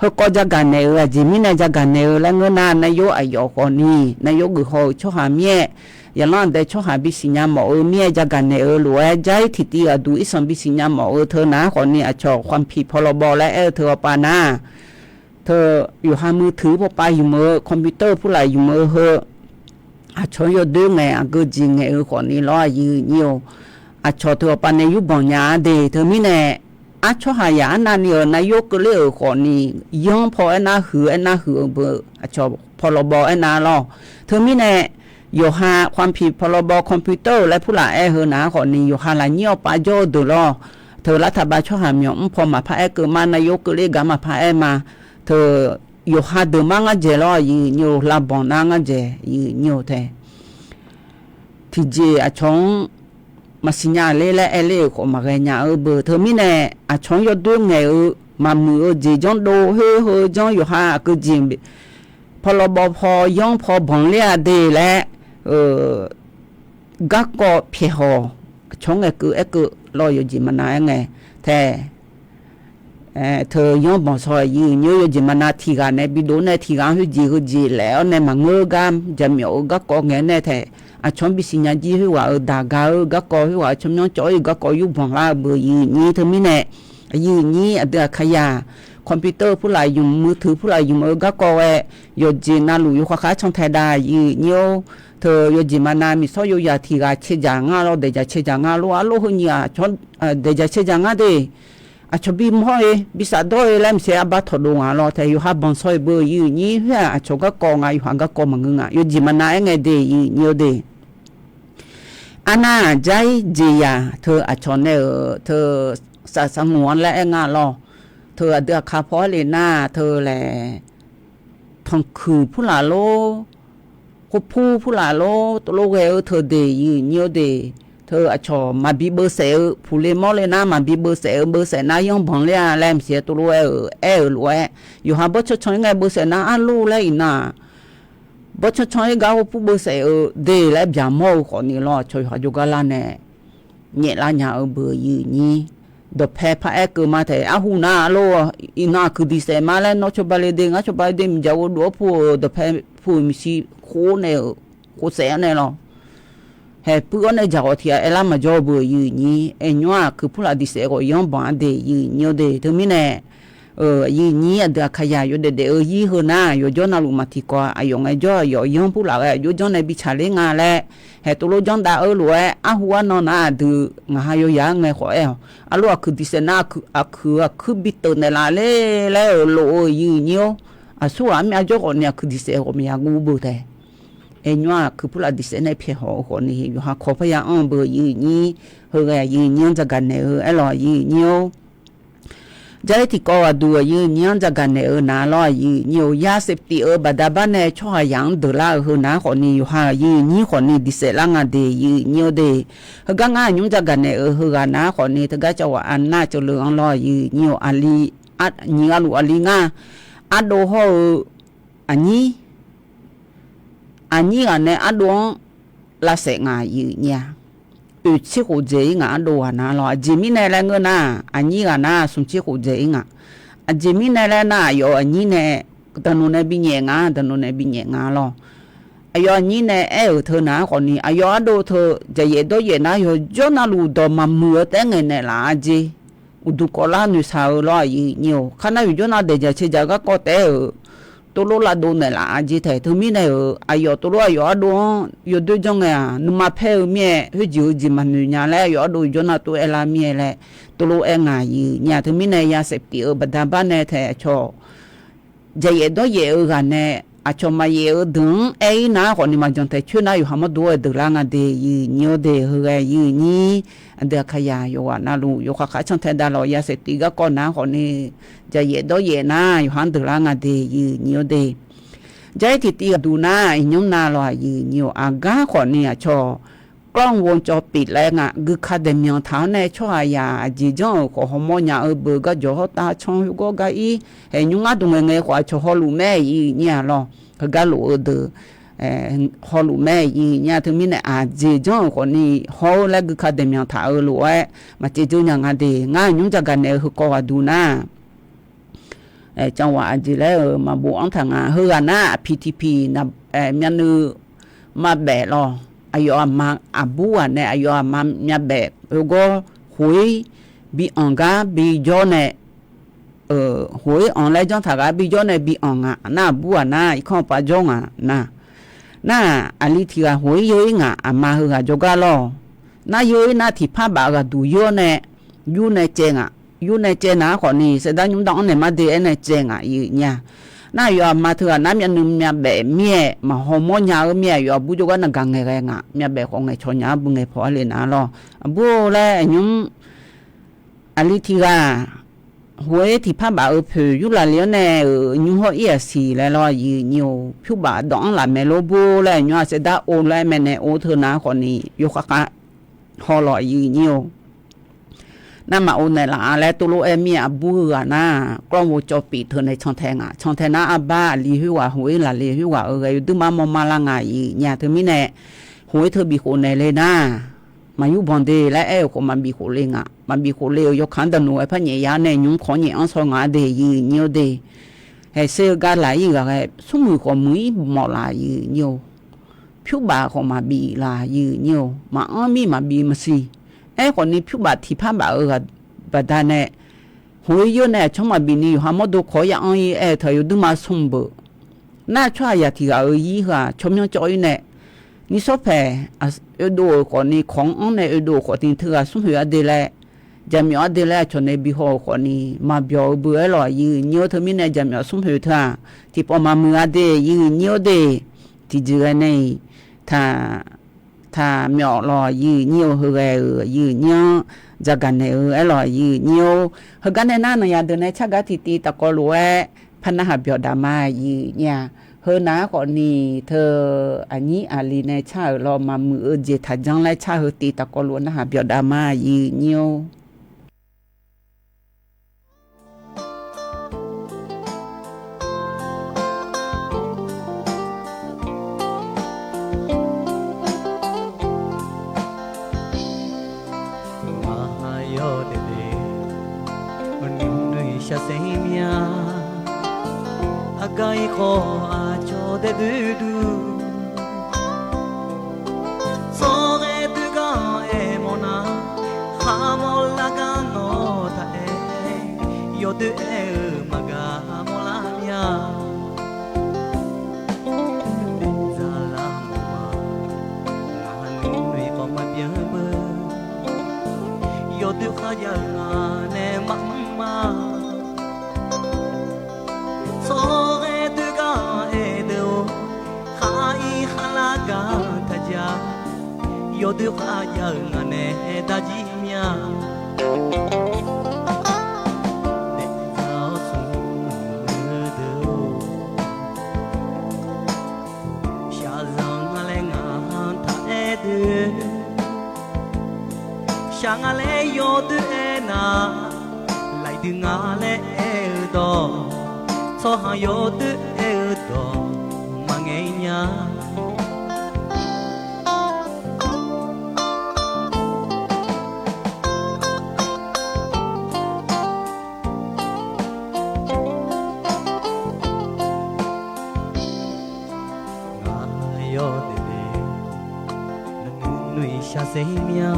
Heukawv jagaq naeq-euq aqjeq mirnae jagaq naeq-eu laer ngeur nar, nar yor aqyawf khawfni nar yor geuf haw-eu tsawrhaq mir-aer, yaqlanr aqdae tsawrhaq bisiq nya mawf-eu mir-aer jagaq naeq-eu lof-aer, jar-ir tiqtiv aqduq irsanq bisiq nya mawf-eu teu nar khawfni, aqcawq ความผิดพรบ laer aer-eu teu awqpav nar, teu yawqha มือถือ pawpav ymq-eu, computer purlaf ymq-eu heu, aqcawq-anr yawdoer ngaeq aqgeu jeq ngaeq-eu khawfni lawr, aqyuif nyir-or, aqcawq teu awqpav nae yurbanq nya-a de. Teumirnae, artsawrhaq yaq arnavni-euq nar yor keuvler-euq khawfni, yanr paw aernar huiq aernar huiq-eu beu aqcawq พรบ aernar lawr. Teumirnae, yawqha ความผิดพรบ computer-euq laer purlaf aer heu nar khawfni, yawqha lafnyir awqpav jawr-eu deuq lawr. Teu lartaq bav tsawrhaq myawq mr paw maqpar aer keuv ma, nar yor keuvler gar maqpar aer ma. Teu yawqha deuq mar ngar dzaeq lawr, aqyuif nyir-or, lavbanq nar ngar dzaeq, aqyuif nyir-or tae. Tiqjeq aqcawq-anr maqsiq nya ler laer aer ler-euq khawf maqghae nya-eu beu. Teumirnae, aqcawq-anr yawdoer ngaeq-eu maqmuiq-eu jeq janr dov khoer heu janr yawqha aqgeu jeq พรบ paw yanr paw banq ler-a de laer, garkawv pyaeqhaw, aqcawq-anr ngaeqkeuv aerkeuv lawr, yawjeq maqnav aer ngae tae. Teu yanr banq shaw, aqyuif nyir-or, yawjeq maqnav tiq ghaq nae bidov nae tiq ghaq-anr khoerjeq heujeq laef-awr nae maqngeur gar jaqmyawf-eu garkawv ngae nae tae, aqcawq-anr bisiq nya jir khoerghaq-euq daq gaq-eu garkawv, khoerghaq-euq tsawrmyanr cawv-ir garkawv yurbanq lar-eu beu, aqyuif nyir. Teumirnae, aqyuif nyir aqdui aqkaqyaq, computer purlaf ymq, มือถือ purlaf ymq-eu garkawv ghae, yawqjeq navluf yawkhav khar cantae dav, aqyuif nyir-or. Teu yawjeq maqnav miqsawr yawyaq tiq ghaq cae dzaq ngar lawr, daeq dzaq cae dzaq ngar lor, arlof heunyiq-aq, daeq dzaq cae dzaq ngar de. Aqcawq bimawr-e, bisaf dawr-e laer maqsiq arbar tawqdov nga lawr tae, yawqha banq shaw-e beu, aqyuif nyir. Khoer-aq aqcawq garkawv nga, yawqha garkawv maqngeur nga, yawjeq maqnav aer ngae de, aqyuif nyir-or de. Arnar-aq, jar-ir jeqzaq teu aqcawq nae-euq teu safsar ngaq-anr laer aer nga lawr. Teu aqdui aqkaq paw-aer le nar teu laeq, tanqkuiq purlaf lor, khorpur purlaf lor, tov lof ghae-eu teu de, aqyuif nyir-or de. Teu aqcawq maqbi beusaef-eu puqle mawrle nar maqbi beusaef-eu, beusaef nar yanr banq ler-a laer maqsiq tov lof-aer-euq aer-euq lof-aer, yawqha bawrtsanr tsanr-ir ngae beusaef nar arlur laer iqnan-aq, bawrtsanr tsanr-ir gar khorpur beusaef-eu de laer byaqmawr-eu khawfni lawr, aqcawq yawqha jawrgar lar nae nyaeflar nya-eu beu, aqyuif nyir. Dawqpae paraer keuv ma taef, arhu nar arlor, iqnan aqkuiq diqsaef ma laer nawr cawba le de, ngar cawba le de, miqdzaq ghovdov-awr pu-euq dawqpae pu-euq miqshi khof nae-euq khof saef-awr nae lawr, haeq puiv-awr nae dzaq ghawq tiq ghaq aerlar maqjawr-eu beu, aqyuif nyir. Aernyawr-aq, aqkuiq purlaf diqsaef ghawq yanr banq-a de, aqyuif nyir-or de. Teumirnae, aqyuif nyir aqdui aqkaqyaq yawdaef daef-eu yir heu nar, yawqjawr navluf maqtiq kawv-a, aqyawf ngaejawr aqyawf yanr purlaf ghae aqjox janr nae bi tsaqler nga laer, haeq tov lof janr dav-eu lof-aer, arhu arnan nar aqdui ngaq ha yawyaq-aer ngae khawf aer-awq. Arlor aqkuiq diqsaef nar aqkuiq aqkuiq aqkuir bi teuf naeqlaf ler laer-euq lof-eu, aqyuif nyir-or. Aqsur ghaq armyav jawr khawfni aqkuiq diqsaef ghawqmya guv beu taef. Aernyawr-aq, aqkuiq purlaf diqsaef nae pyaeqhaw-eu khawfni yawqha kawq parya anr-eu beu, aqyuif nyir. Heughaq aqyuif nyir-anr dzaqgaq naeq-eu aerlawq, aqyuif nyir-or. Jar-ir tiqkawv ghaqduq aqyuif nyir-anr dzaqgaq naeq-eu nar lawr, aqyuif nyir-or. Yasaftif-euq baqdanae tsawrhaq yaq-anr deuq lar-eu heu nar khawfni, yawqha aqyuif nyir khawfni diqsaef lar nga de, aqyuif nyir-or de. Heugar ngar aqnymr dzaqgaq naeq-eu heughaq nar khawfni, teugar cawq ghaq arnav ceuv le-anr lawr, aqyuif nyir-or. Aqli, nyiq ghaq luf aqli ngar, ardov hawr-eu aqnyir, aqnyir ghaq nae ardov-anr lavsaef nga, aqyuif nyir-a. Oeq tser khof dzaeq-ir ngaq ardov ghaq nar lawr. Aqjeq mirnae laer ngeur nar, aqnyir ghaq nar smq tser khof dzaeq-ir nga. Aqjeq mirnae laer nar, aqyawf aqnyir nae daqnoeq nae binyaef nga, daqnoeq nae binyaef nga lawr. Aqyawf aqnyir nae aer-euq teu nar khawfni, aqyawf ardov teu jaqyaef dawryaef nar yawqjawr navluf dawq maqmuiq-eu taef-aer ngaeqnaeq laf-a jeq. Uqduq kawvlar noeqshaq-eu lawr, aqyuif nyir-or. Kharnar yawqjawr nav daeqdzaq caeqdzaq garkawv taef-aer-euq tovlof lavdov naeqlaf-a jeq taef. Teumirnae-euq aqyawf tovlof aqyawf ardov-anr yawdoer janr ngae-aq, nuima paer-eu mir-aer khoerjeq heujeq maqnoeq nya laer, aqyawf ardov yawqjawr nav tov aerlar mir-aer laer tovlof aer nga, aqyuif nyir-a. Teumirnae yasaftif-euq baqdanae taef aqcawq jaqyaef dawryaef-eu ghaq nae aqcawq maqyaef-eu deuq-anr aer-ir nar khawfni, maqjan taeq coer nar yawqha mawrdo-aer deuq lar nga de, aqyuif nyir-or de. Heughaq aqyuif nyir, aqdui aqkaqyaq yawqghaq navluf yawkhav khar cantae dav lawq. Yasaftif garkawv nar khawfni, jaqyaef dawryaef nar yawqha-anr deuq lar nga de, aqyuif nyir-or de. Jar-ir tiqtiv ghaqduq nar, iqnymr nav lawq, aqyuif nyir-or. Aqgar khawfni aqcawq กล้องวงจรปิด laer nga, guika daeqmyanq taq-awr nae tsawrhaq yaq aqjeq janr-euq khawf hawmawr nya-eu beu, garjawq hawrtav can khoergawr gar-ir, haeq nymr ngar dmq ngaeq ngae khawf aqcawq hawluf mae, aqyuif nyir-a lawr. Heugar lof-eu deuq hawluf mae, aqyuif nyir-a. Teumirnae aqjeq janr-euq khawfni haw-eu laer guika daeqmyanq taq-eu lof-aer maqcaev dzeur nya nga de. Ngar aqnymr dzaqgaq naeq-eu heukawv ghaqduq nar Canwaq aqjeq laer-euq maqbof-anr taq nga. Heughaq nar aqpiq tiqpiq myavnuiv maqbaef lawq. Aqyawf aqma aqbur ghaq nae aqyawf aqma myavbaef heugawr, khof-ir bi anq gar bijawr nae, khof-ir anq laer janr taq gar bijawr nae bi anq nga. Nar aqbur ghaq nar irkanr pav jawr nga nar. Nar-aq, aqli tiq ghaq khof-ir yeur-ir ngaq, aqma heughaq jawrgar lawr. Nar yeur-ir nar tiqpar baf ghaqduq yawr nae, yur nae caev ngaq. Yur nae caev nar khawfni saevdar nymr dar-anr naeq mar de aer nae caev ngaq yif nya. Nar aqyawf aqma teughaq nar myavnuiv myavbaef mir-aer maqhaw mawrnya-eu mir-aer, aqyawf aqbur jawrgar naqgaq ngaeqghae ngaq. Myavbaef khawf ngaeqcawq nya-ar beu ngaeqpaw-ar le nar lawr. Aqbur-or laer aqnymr aqli tiq ghaq khof-ir tiqpar baf-eu poeq yurlaf le-anr nae-euq nymr hawr-ir aqsiq laer lawr yif nyir-or. Pyur baf dawq-anr laf maeq lor bur laer aqnymr-aq saevdar or laer maeqnaeq or teu nar khawfni yawkhav khav haw lawq yif nyir-or. Nar maqor naeqlaf-a laer tov lof-aer mir-aer aqbur heughaq nar, กล้องวงจรปิด teu nae cantae ngaq. Cantae nar arbar aqli khoerghaq khof-ir laf le khoerghaq-euq ghae yawduir mar mawrmar lar nga yif nya teumirnae, khof-ir teu bif khof naeq le nar, maqyur banq de laer aer-euq khawf maqbif khof le ngaq. Maqbif khof le-euq yawkaq-anr daqnoeq-aer par nyaef yar nae nymr kawq-anr nyaef-anr shaw ngaq-ar de yif nyir-or de. Haeqser-eu gar laq-ir ghaqghae smrmuiq khawf muiq-ir mawf laf yif nyir-or. Pyur baf khawf maqbif laf yif nyir-or. Maqanr mir maqbif maqsiq. Aerkhawfni pyur baf tiqpar baf-eu ghaq baqdanae, khof-ir yawr nae aqcawq maqbif ni yawqha mawrdo kawq-awr ya anr-ir aer-eu teu yawduir mar smr beuq. Nar tsawrhaqzaq tiq ghaq-euq zir heu-aq tsawrmyanr cawv-ir nae, nishawr paeq oedov-euq khawfni kawq-anr anr nae oedov-euq khawfni teughaq smrkhoeq-ar de laer, jaqmyawf-ar de laer aqcawq nae bihaw-euq khawfni maqbyawq-eu beu aer lawq yif nyir-or. Teumirnae jaqmyawf smrkhoeq teu-aq tiqpawf maqmuiq-a de yif nyir-or de. Tiqjeq ghae nae-iq taq taq myawf lawq yif nyir-or. Heughae-euq yif nyir-anr jagaq naeq-eu aer lawq yif nyir-or. Heugar nae nar naqyaq deuq nae tsargar tiqtiv taqkawv lof-aer par narhaq byawq dav ma yif nyir-a. Heu nar khawfni teu aqnyir aqli nae tsar-euq lawr maqmuiq-eu jeq taqjanr laer tsar heu tiv taqkawv lof-aer narhaq byawq dav ma yif nyir-or. Ngaq yawdaef daef-eu nuinoeq shaqsaer mya. Aqgar ir khawf aqcawq daef doer dur. Tsawrghae doer gar aer mawrnar, kharmawr lar gar nawr taq aer. Yawdoer aer-eu maqgaq mawrlar mya. Daefzaq lar mawf ma, ngaq nuinoeq khawf maqbyan beu. Yawdoer kharjav-eu ngaq nae maqmr ma. Tsawrghae doer gar aer deuq-or, khar ir kharlar gar taq ja. Yawdoer kharjav-eu ngaq nae darjir mya. Daefzaq-awr smr-eu deuq-or, shaqzanq nga laer ngaq-anr taq aer deuq. Shaq nga laer yawdoer aer nar, laiq dui nga laer aer-eu dawq, tsawrhaq yawdoer aer-eu dawq maqngae nya. Ngaq yawdaef daef-eu nuinoeq shaqsaer mya.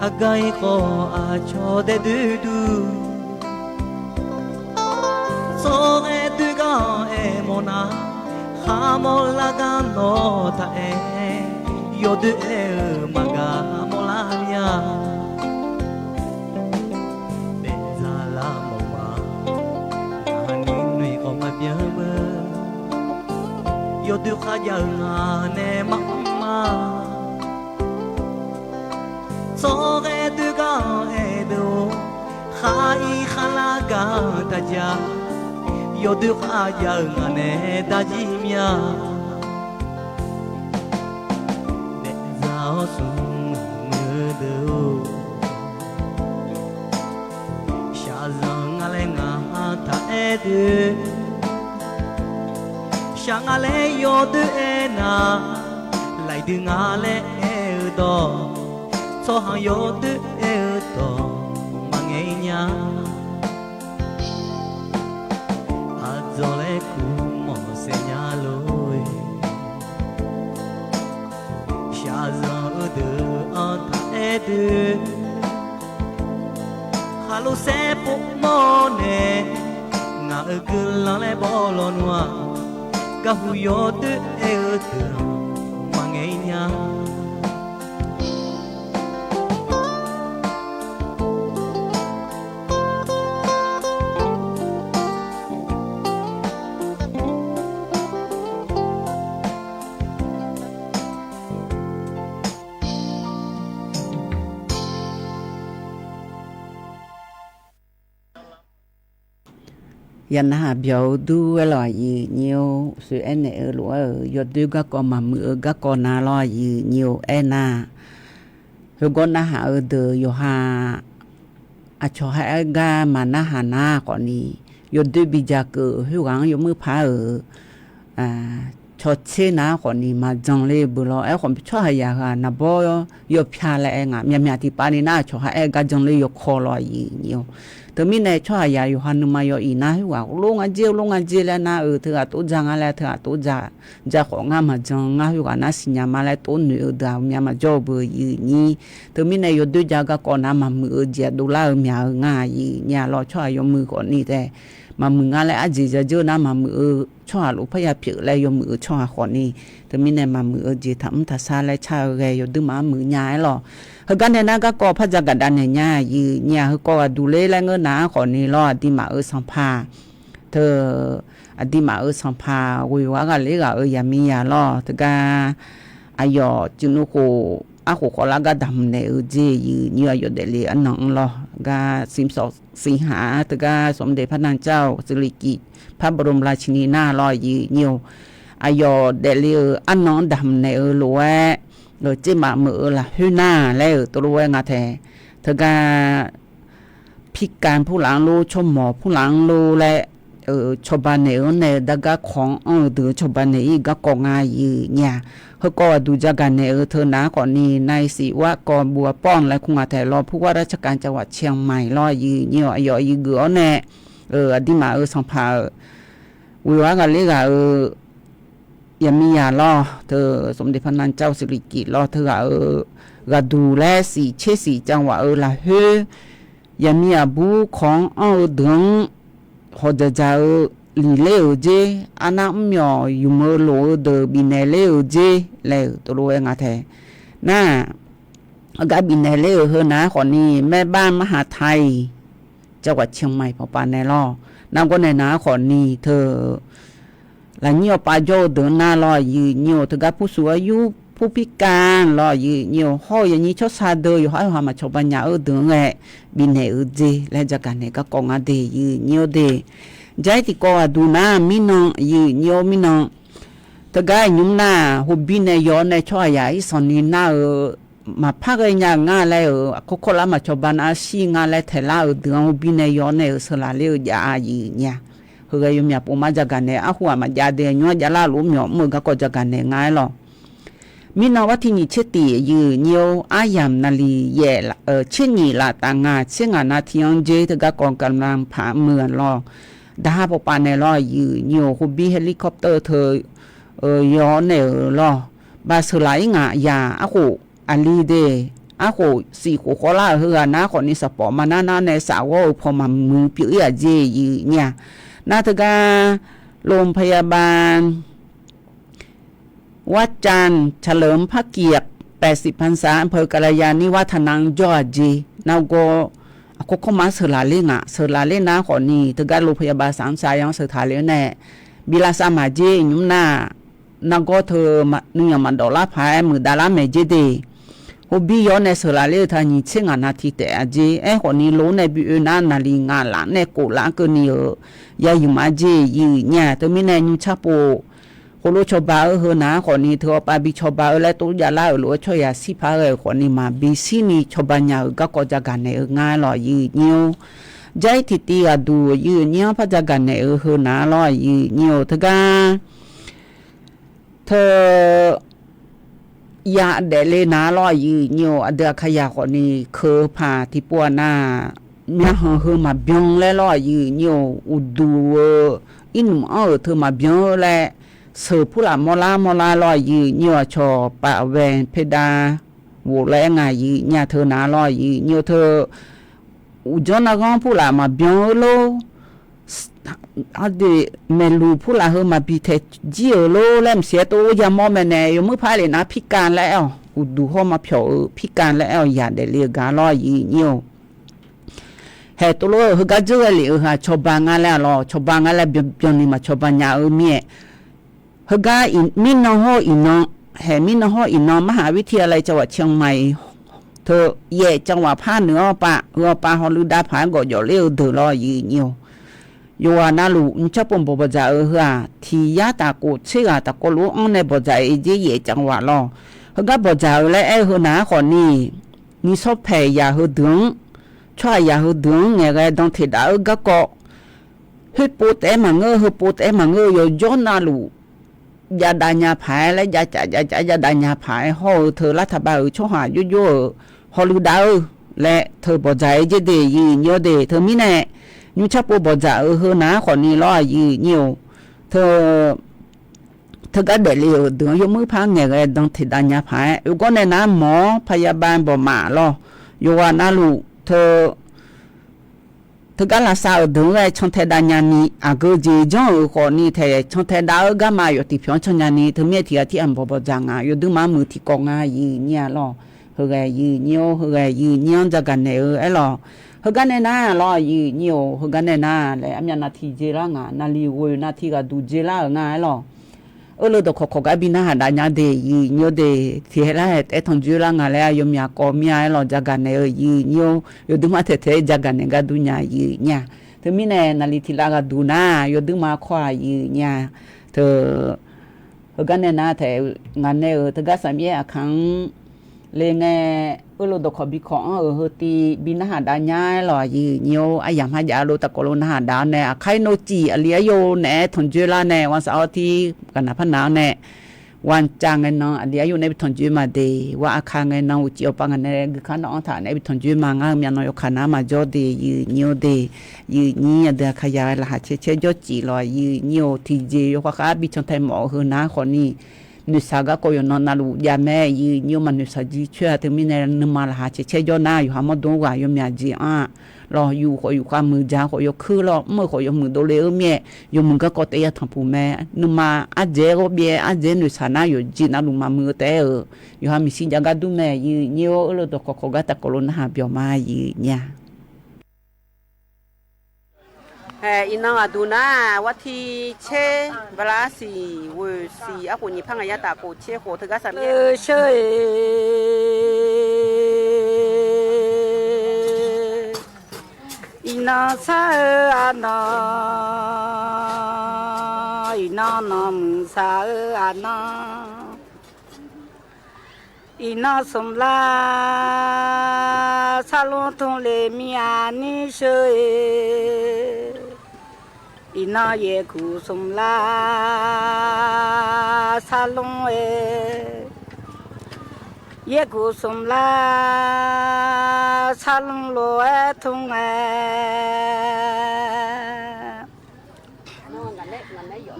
Aqgar ir khawf aqcawq daef doer dur. Tsawrghae doer gar aer mawrnar, kharmawr lar gar nawr taq aer. Yawdoer aer-eu maqgaq mawrlar mya. Daefzaq lar mawf ma, ngaq nuinoeq khawf maqbyan beu. Yawdoer kharjav-eu ngaq nae maqmr ma. Tsawrghae doer gar aer deuq-or, khar ir kharlar gar taq ja. Yawdoer kharjav-eu ngaq nae darjir mya. Daefzaq-awr smr-eu deuq-or, shaqzanq nga laer ngaq-anr taq aer deuq. Shaq nga laer yawdoer aer nar, laiq dui nga laer aer-eu dawq, tsawrhaq yawdoer aer-eu dawq maqngae nya. Zanq laer kur mawq saef nya lor-e. Shaqzanq-eu deuq-anr taq-aer doe. Khaqlo saerpov mawr nae, ngaq-euq guiqlanq laer bawlawnmr-aq, garhu yawdoer aer-eu deuq-anr maqngaeq nya. Yaqnarhaq byawq-eu dur-aer lawq, aqyuif nyir-or, shuif aernaeq-eu lof-aer-euq yawdoer garkawv maqmuiq-eu garkawv na lawr, aqyuif nyir-or, aernar, heugawr narhaq-eu deuq yawqha aqcawq ha aer gar maqnarhaq nar khawfni, yawdoer bidzaq keuv-euq khoerghaq-anr yawmuir paq-euq cawtser nar khawfni maqjan le-eu beu lawr. Aerkhawf tsawrhaqzaq heu-aq naqbawr yawpya laer aer nga, myaqmyaq tiqpav ni nar aqcawq ha aer gar jan le yawkawr lawr, aqyuif nyir-or. Teumirnae tsawrhaqzaq yawqha nuima yaw iq nar khoerghaq lor nga jer lor nga jer laer nar-euq teughaq tov dzaq nga laer teughaq tov dzaq, dzaq khawf ngar maqjan ngar khoerghaq nar siqnya ma laer tov noeq-eu deuq-aq myav maqjawr-eu beu, aqyuif nyir. Teumirnae yawdoer ja garkawv nar maqmuiq-eu jeq-aq dovlar-eu myaq-eu nga, aqyuif nyir-a lawr. Tsawrhaq yawmuiq khawfni tae maqmuiq nga laer arjeq zadzeur nar maqmuiq-eu tsawrhaq lof parya pyeuf laer yawmuiq-eu tsawrhaq khawfni, teumirnae maqmuiq-eu jeq taqmr taqshar laer car-eu ghae yawduir maqmuiq nya-aer lawq. Heugar nae nar garkawv par dzaq gaqda naeq nya-a, aqyuif nyir-aq. Heukawv ghaqduq ler laer ngeur nar-ar khawfni lawr, aqduimaf-euq sanqpaq teu, aqduimaf-euq sanqpaq ghoeq-awr ghaqler ghaq-euq yaqmiqzaq lawr. Teugar aqyawf cuiqnmr khof arkhof khawvlar gar damq naeq-eu jeq, aqyuif nyir-or, aqyawf daefle arnan-anr lawr. Gar สิบสอง สิงหา teugar สมเด็จพระนางเจ้าสิริกิติ์ พระบรมราชินีนาถ lawr, aqyuif nyir-or, aqyawf daefle-euq arnan-anr damq naeq-eu lof-aer, tsermaf meuq-eu lafkhoer nar laer-euq tov lof-aer nga tae. Teugar pirkav purlaf-anr lor, tsawrmawq purlaf-anr lor laer cawba naeq-eu-anr nae dargar kawq-anr anr-eu deuq-anr cawba naeq-ir garkawv nga, aqyuif nyir-a. Heukawv ghaqduq ja gaq naeq-eu teu nar-ar khawfni, นายศิวกร บัวป้อง laer kur nga tae lawr, ผู้ว่าราชการจังหวัดเชียงใหม่ lawr, aqyuif nyir-or, aqyawf aqyuif geuf-awr nae aqduimaf-euq sanqpaq-euq ghoeq-awr ghaqler ghaq-euq yaqmiqzaq lawr, teu สมเด็จพระนางเจ้าสิริกิติ์ lawr, teughaq-euq ghaqduq laer siq tser siq จังหวัด eu lafkhoer yaqmiqzaq bur kawq-anr anr-eu deuq-anr hawq dzaqdzaq-eu liqler-euq jer, arnav mrmyawq ymq-eu lof-eu deuq bifnaeq ler-euq jer laer-euq tov lof-aer nga tae. Nar, heugar bifnaeq ler-euq heu nar-ar khawfni, แม่บ้านมหาดไทย จังหวัดเชียงใหม่ pawqpaf nae lawr. Nargawr nae nar-ar khawfni teu lafnyir awqpav jawr-eu deuq-anr nar lawr, aqyuif nyir-or, teugar pursuq-aer yur purpirkav lawr, aqyuif nyir-or, hawr-eu yaqnyir tsawrshaq deuq yawqhar yawqha maqcawba nya-eu deuq-anr ghae bifnaeq-eu jer laer ja gaq naeq garkawv nga de, aqyuif nyir-or de. Jair tiqkawv ghaqduq nar mirnan, aqyuif nyir-or, mirnan teugar aqnymr nar hobir nae yaw-awr nae tsawrhaqzaq irsanq ni nar-eu maqpar ghae nya-eu ngar laer-euq, aqkawr kawrlar maqcawba nar shir nga laer taeqlar-euq deuq-anr hobir nae yaw-awr nae-euq sheuqlaq ler-eu jav-a, aqyuif nyir-a. Heughaq yawmyaq pov mar ja gaq naeq, arhu-aq maqjav de, aqnymr-anr javlar lof-aer myawq mr-eu garkawv ja gaq naeq nga-aer lawq. Mirnan bar tiq nyiq tser tiq, aqyuif nyir-or, aryamq naqliq yaef tser nyiq laf taf ngaq tser ngaq nav tiq-anr jer teugar kawv gavlanr paq meuq lawr. Daqha pawqpaf naeq lawr, aqyuif nyir-or, hobir helicopter teu yaw-awr nae-euq lawr. Bav sheuqlaq-ir ngaq yaq arkhof aqli de, arkhof siq khof khawvlar-euq heughaq nar khawfni saqpawf maqnar nar nae saf ghawr-eu paw maqmuiq pyeuf-ir aqjeq, aqyuif nyir-a. Nar teugar โรงพยาบาลวัดจันทร์เฉลิมพระเกียรติ แปดสิบพรรษา อำเภอกัลยาณิวัฒนะ jawr-aq jeq nargawr aqkawr kawrmar sheuqlaq ler ngaq, sheuqlaq ler nar khawfni teugar โรงพยาบาลสามชัย-anr sheuq taq le-awr nae bi lavsav maqjer nymr nar nargawr teu nuiyanq maqdawf lar paq-aer muiqdav lar maeq jer de. Hobir yaw-awr nae sheuqlaq ler-eu taq nyiq tser ngaq nav tiq taef-a jer. Aerkhawfni lof-aer nae bi oe nar naqliq ngaq laf nae kof laf keuvni-euq ya yumq-a jer, aqyuif nyir-a. Teumirnae nymr tsar pov khoerlof cawba-eu heu nar khawfni teu-awr pav bi cawba-eu laer tov javlar-euq lof-aer tsawrhaq yaq shir paq-aer ghae-euq khawfni maqbi shirni cawba nya-euq garkawv ja gaq naeq-eu ngar lawr, aqyuif nyir-or. Jair tiqtiv ghaqduq aqyuif nyir-anr par ja gaq naeq-eu heu nar lawr, aqyuif nyir-or, teugar teu ya daefle nar lawr, aqyuif nyir-or. Aqdui aqkaqyaq khawfni keu-eu paq tiqpov-aq nar, myavhanq heu maqbyan laer lawr, aqyuif nyir-or. Uqduq-eu irnmq anr-euq teu maqbyan-eu laer, seuq purlaf mawrlar mawrlar lawr-aq, yiq nyir-awq, cawq paf vaeq paedav ghof laer ngaq yiq nyir-a teu nar lawr-aq, yiq nyir-eu teu uqdzanr narghanr purlaf maqbyan-eu lor, maeqluq purlaf heu maqbi taeq jir-euq lor laer mqsiq-aer tov yamawr mae nae, yawmuir paq-aer lef nar pirkav laer aer-awq, uqduq hawr maqpyawq-eu pirkav laer aer-awq, yaq daefle-eu gar lawr-aq, yiq nyir-awq. Haeq tov lof-aer heugar dzeur ghae lef-eu heu-aq cawba nga laer-a lawr, cawba nga laer byan ni maqcawba nya-eu mir-aer, heugar mirnan hawr iqnan, haeq mirnan hawr iqnan มหาวิทยาลัยจังหวัดเชียงใหม่ teu yaef จังหวัดภาคเหนือ-anr pav heu-anr pav hawluiv dav paq-aer gawqjawf ler-eu deuq lawr-aq, yiq nyir-awq. Yawqghaq navluf nymrcar pov bawqdzaq-eu heu-aq, tiq yar taf khof tser ghaq taf kawv lof-anr nae bawqdzaq-eu jeq yaef จังหวัด lawr. Heugar bawqdzaq-euq laer aer-eu heu nar-aq khawfni, nishawr paeq yaq heudeuq-anr, tsawrhaq yaq heudeuq-anr ngaeqghae dan teq dav-eu garkawv, khoerpov taef-aer maqngeur, heupov taef-aer maqngeur-eu yawqjawr navluf javdav nya paq-aer laer, javcaf javcaf javdav nya paq-aer hawr-eu teu lartaq bav-euq tsawrhaq jawrjawr-euq hawluiv dav-eu laer teu bawqdzaq-eu jeq de, yiq nyir-awr de. Teumirnae nymrcar pov bawqdzaq-euq heu nar-aq khawfni lawr-aq, yiq nyir-awq. Teu teugar daefle-euq deuq-anr yawmuir paq-aer ngaeqghae dan teq dav nya paq-aer, oegawr nae nar mawq-awr paqya bav bawqmaf lawr. Yawqghaq navluf teu teugar lavsav-euq deuq-anr ghae cantae dav nyani, aqgeu jeq janr-euq khawfni taeq cantae dav-eu garma yawf tiqpyawq-anr can nyani, teumirnae tiq ghaq tir aqbawq bawqdzaq nga, yawduir ma muiq tiqkawv nga, yiq nyir-a lawr. Heughae yiq nyir-awr, heughae yiq nyir-anr jagaq naeq-eu aer lawq. Heugar nae nar lawr, yiq nyir-awq, heugar nae nar laer armyav nav tiq jeq lar nga, naqliq ghoeq nav tiq ghaq duq jeq lar-euq nga aer lawq. Eurleu dawqkawq kawq gar bi narhaq dav nya de, yiq nyir-awr de. Tiq hae lar hae taef-aer tanqjoer lar nga laer aqyawfmaf kawv mir-a aer lawq, jagaq naeq-eu yiq nyir-awr, yawduir ma taeq taeq-aer jagaq naeq gar dur nya yiq nyir-a. Teumirnae naqliq tiq lav ghaq duq nar, yawduir ma kawv-aq yiq nyir-a. Teu heugar nae nar taef ngaq nae-euq teugar safmyaer aqkaq-anr le ngae, eurleu dawqkawq bi kawq-anr-euq heutiq bi narhaq dav nya aer lawq, yiq nyir-awr. Aryamq ha jav-eu lo taqkawv lo narhaq dav-awr nae, aqkar ir nov cif aqli ar yo naeq-aer tanqjoer lar nae, วันเสาร์อาทิตย์ gaqnaq par nav-awr nae, วันจันทร์ ngae nan aqli ar yo naeq-aer bi tanqjoer ma de, วันอังคาร ngae nan uqcif awqpav ngaq nae guikar nawr-anr taq naeq-aer bi tanqjoer ma. Ngar-eu myavnuiv yawkaq nar maqjawr de, yiq nyir-awr de. Yiq nyir aqdui aqkaqyaq-eu laqkhaq caer caer jawr cif lawq, yiq nyir-awr. Tiqjeq yawkhav khav bi cantae mawf-eu heu nar khawfni, noeqshaq garkawv yawqnan navluf jav mae, yiq nyir-awr. Maqnoeqshaq jir coer-a. Teumirnae nuima laqkhaq caer caer jawr nar, yawqha mawrdov-anr ghaq yawmyaq jeq anr-a lawq. Yuf khawf yufkhav muiq, dzaq khawf yawkuir lawr, mr-eu khawf yawmuiq dovle-eu mir-aer, yawmuiq garkawv taef ya tanqpuq mae. Nuima ardzaeq-aer ghawr byaer ardzaeq-aer noeqshaq nar, yawqjeq navluf maqmuiq-eu taef-aer-euq yawqha maeqshi jav gar dur mae, yiq nyir-awr. Eurleu dawqkawq kawq gar taqkawv lo narhaq byawq ma, yiq nyir-a. Iqnan aqduq nar, วันที่เจ็ด Valasiq ghoeqsiq arkhof nyiq par ngaq yar taf khof tser khof teugar safmyaer sheu-e. Iqnan sar-eu aqnan, iqnan nanqmuiq saq-eu aqnan, iqnan smq lar sarlmr tmr le mir-a nir sheu-e. Iqnan yaerkuq smq lar sarlmr-aer, yaerkuq smq lar sarlmr lof-aer tmr ngae,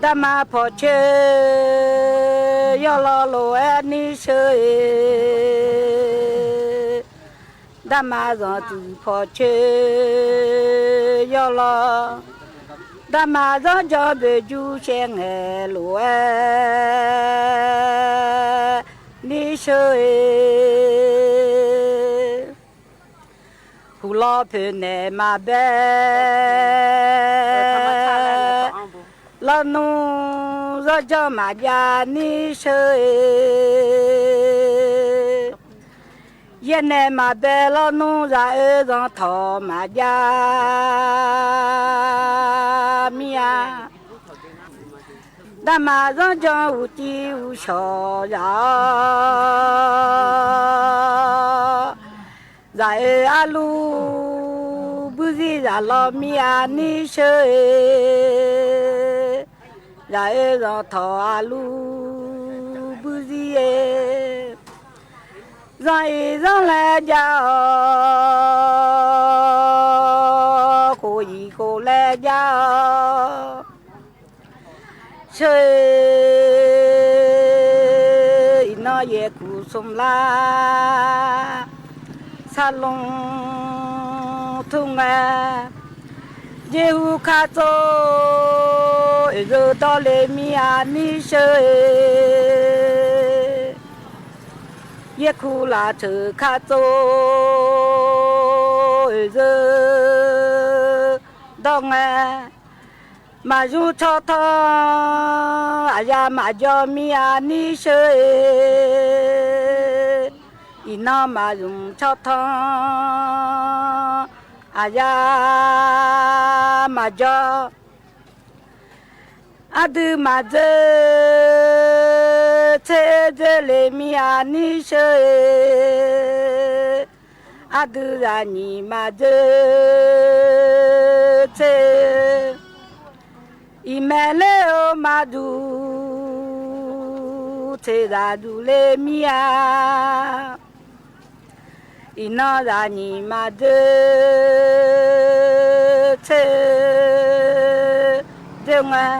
darma pawqcoer yawlaw lof-aer nir sheu-e. Darma zanqtsuif pawqcoer yawlaw, darma zanrjan boeqjur shaer ngaeq lof-aer nir sheu-e. Huqlawr poeqnaeq maqbae lawnmr zanrjan maqjav nir sheu-e. Yaernaeq maqbae lawnmr zaq-eu zanqtawq maqjav mir-a. Darma zanrjan uqtiv uqshawq zaq-awr, zaq-eu arlur burzir zaq law mir-a nir sheu-e. Zaq-eu zanqtawq arlur burzir-aer, zanq-iq zanq laer jav-awr, khof-iq khof laer jav-awr, Teu, iqnan yaeqkuq smq lar, sarlmr tur ngae, jeqhu kar tsov, oeqzeu dawr le mir-a nir sheu-e. Yaerkuq lafceuq kar tsov, oeqzeu dawr ngae, maqzmr tsawrtanr, aqya maqjawr mir-a nir sheu-e. Iqnan maqzmr tsawrtanr, aqya maqjawr. Aqdui maqdzeur tser dzeur le mir-a nir sheu-e. Aqdui zaqnyiq maqdzeur tser, iqmaeq ler-eu maqduq tser zaqduq le mir-a. Iqnan zaqnyiq maqdzeur tser dzeur ngae,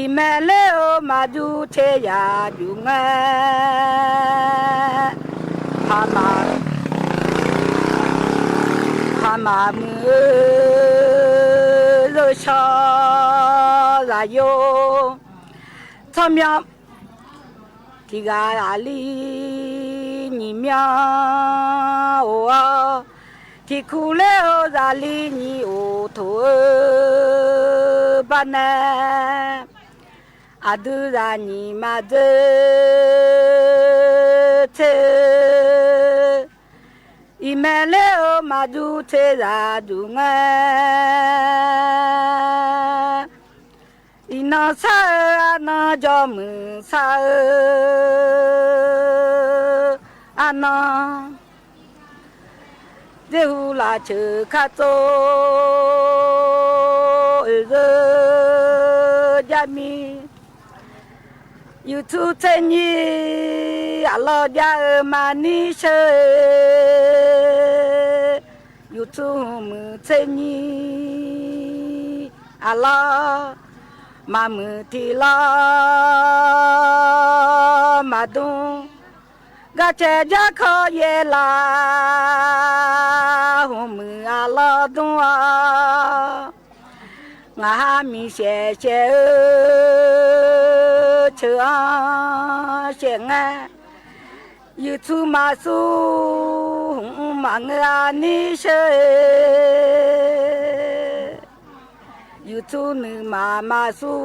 iqmaeq ler-eu maqduq tser zaqduq ngae, paqma, paqma muiq-eu zeushawr zaqyo, tsawrmyanr tiq ghaq zaqli nyiq myanr of-awr, tiq kuq ler-eu zaqli nyiq of toq-eu bar nae, aqdui zaqnyiq maqdzeur tser, iqmaeq ler-eu maqduq tser zaqduq ngae, iqnan sar-eu arnan jawrmuiq sar-eu arnan, jeqhu lafceuq kar tsov, oeqzeu jarmir, yuqtur tser nyir aqlawr jar-eu maqnir sheu-e. Yuqtur hmq muiq tser nyir aqlawr, maqmuiq tiq lawr maqdmr, garcae jarkawv yaer laf, hmq muiq aqlawr dmr-awr, ngaq ha miqshaeq shaeq-eu ceuq-anr shaeq ngae, yuqtur maqsur hmq mr maqngeur-a nir sheu-e. Yuqtur nuima maqsur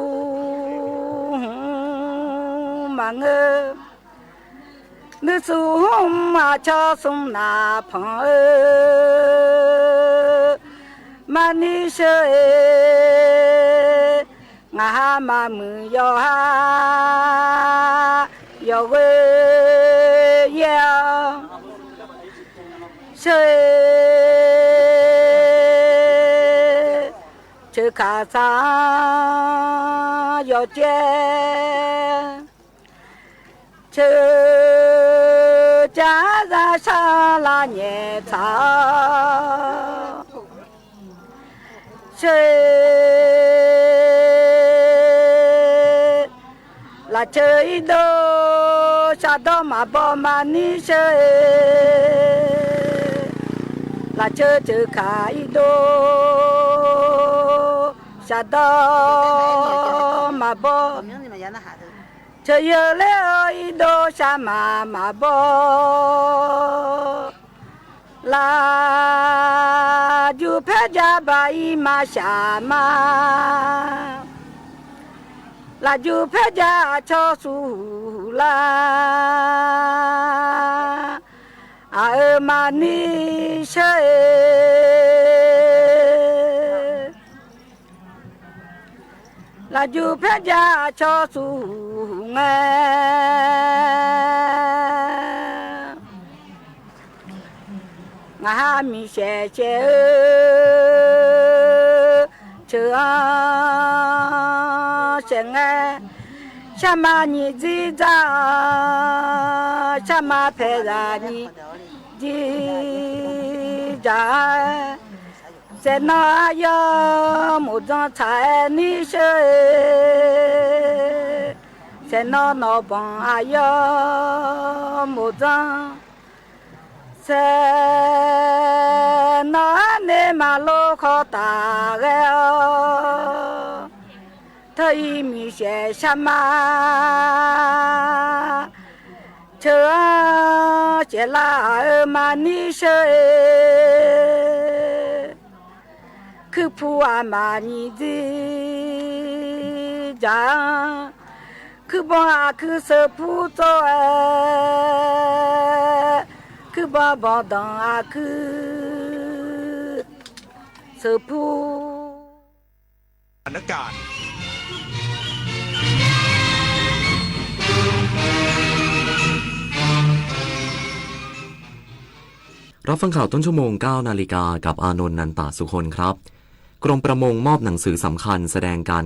hmq mr maqngeur, nuisur hmq mr aqcawq smr naq panq-eu maqnir sheu-e. Ngaq ha maqmuiq yawqha yawqghoe yaer-awr sheu-e. Ceuq kaq sar-anr yawcaev, ceuq cav-aer zar shar lar nyaef tsaq-awr sheu-e. Lafceuq irdov shafdawr maqbaw maqnir sheu-e. Lafceuq ceuq kaq irdov shafdawr maqbaw, ceuq yeuq ler-eu irdov shafmaq maqbaw. Lafjuq paerja baq-ir maqshaq ma. Lafjuq paerja aqcawq shuq huq lar, aq-euq maqnir sheu-e. Lafjuq paerja aqcawq shuq huq ngae, ngaq ha miqshaeq shaeq-eu ceuq-anr shaeq ngae, sharma nyiq dzir dzar-awr, sharma paeqzaq nyiq dzir dzaq-aer, Saeqnawv aqyawf moqdzan tsaq-aer nisheu-eq. Saeqnawv nawqbanq aqyawf moqdzan. Saeqnawv arnaeq maqlor khawf taf ghae-awr, teu-ir miqsaef shar ma. Ceuq-anr saeqlav-euq maqnir sheu-e. Kuirpu aqmaf nyiq dzir dzaq-anr, kuirbanq aqkuir sheuqpur tsov-aer, kuirbanq banqdanq aqkuir sheuqpur. รับฟังข่าวต้นชั่วโมง เก้านาฬิกา กับอานนท์ นันตสุคนครับ กรมประมงมอบหนังสือสำคัญแสดงการ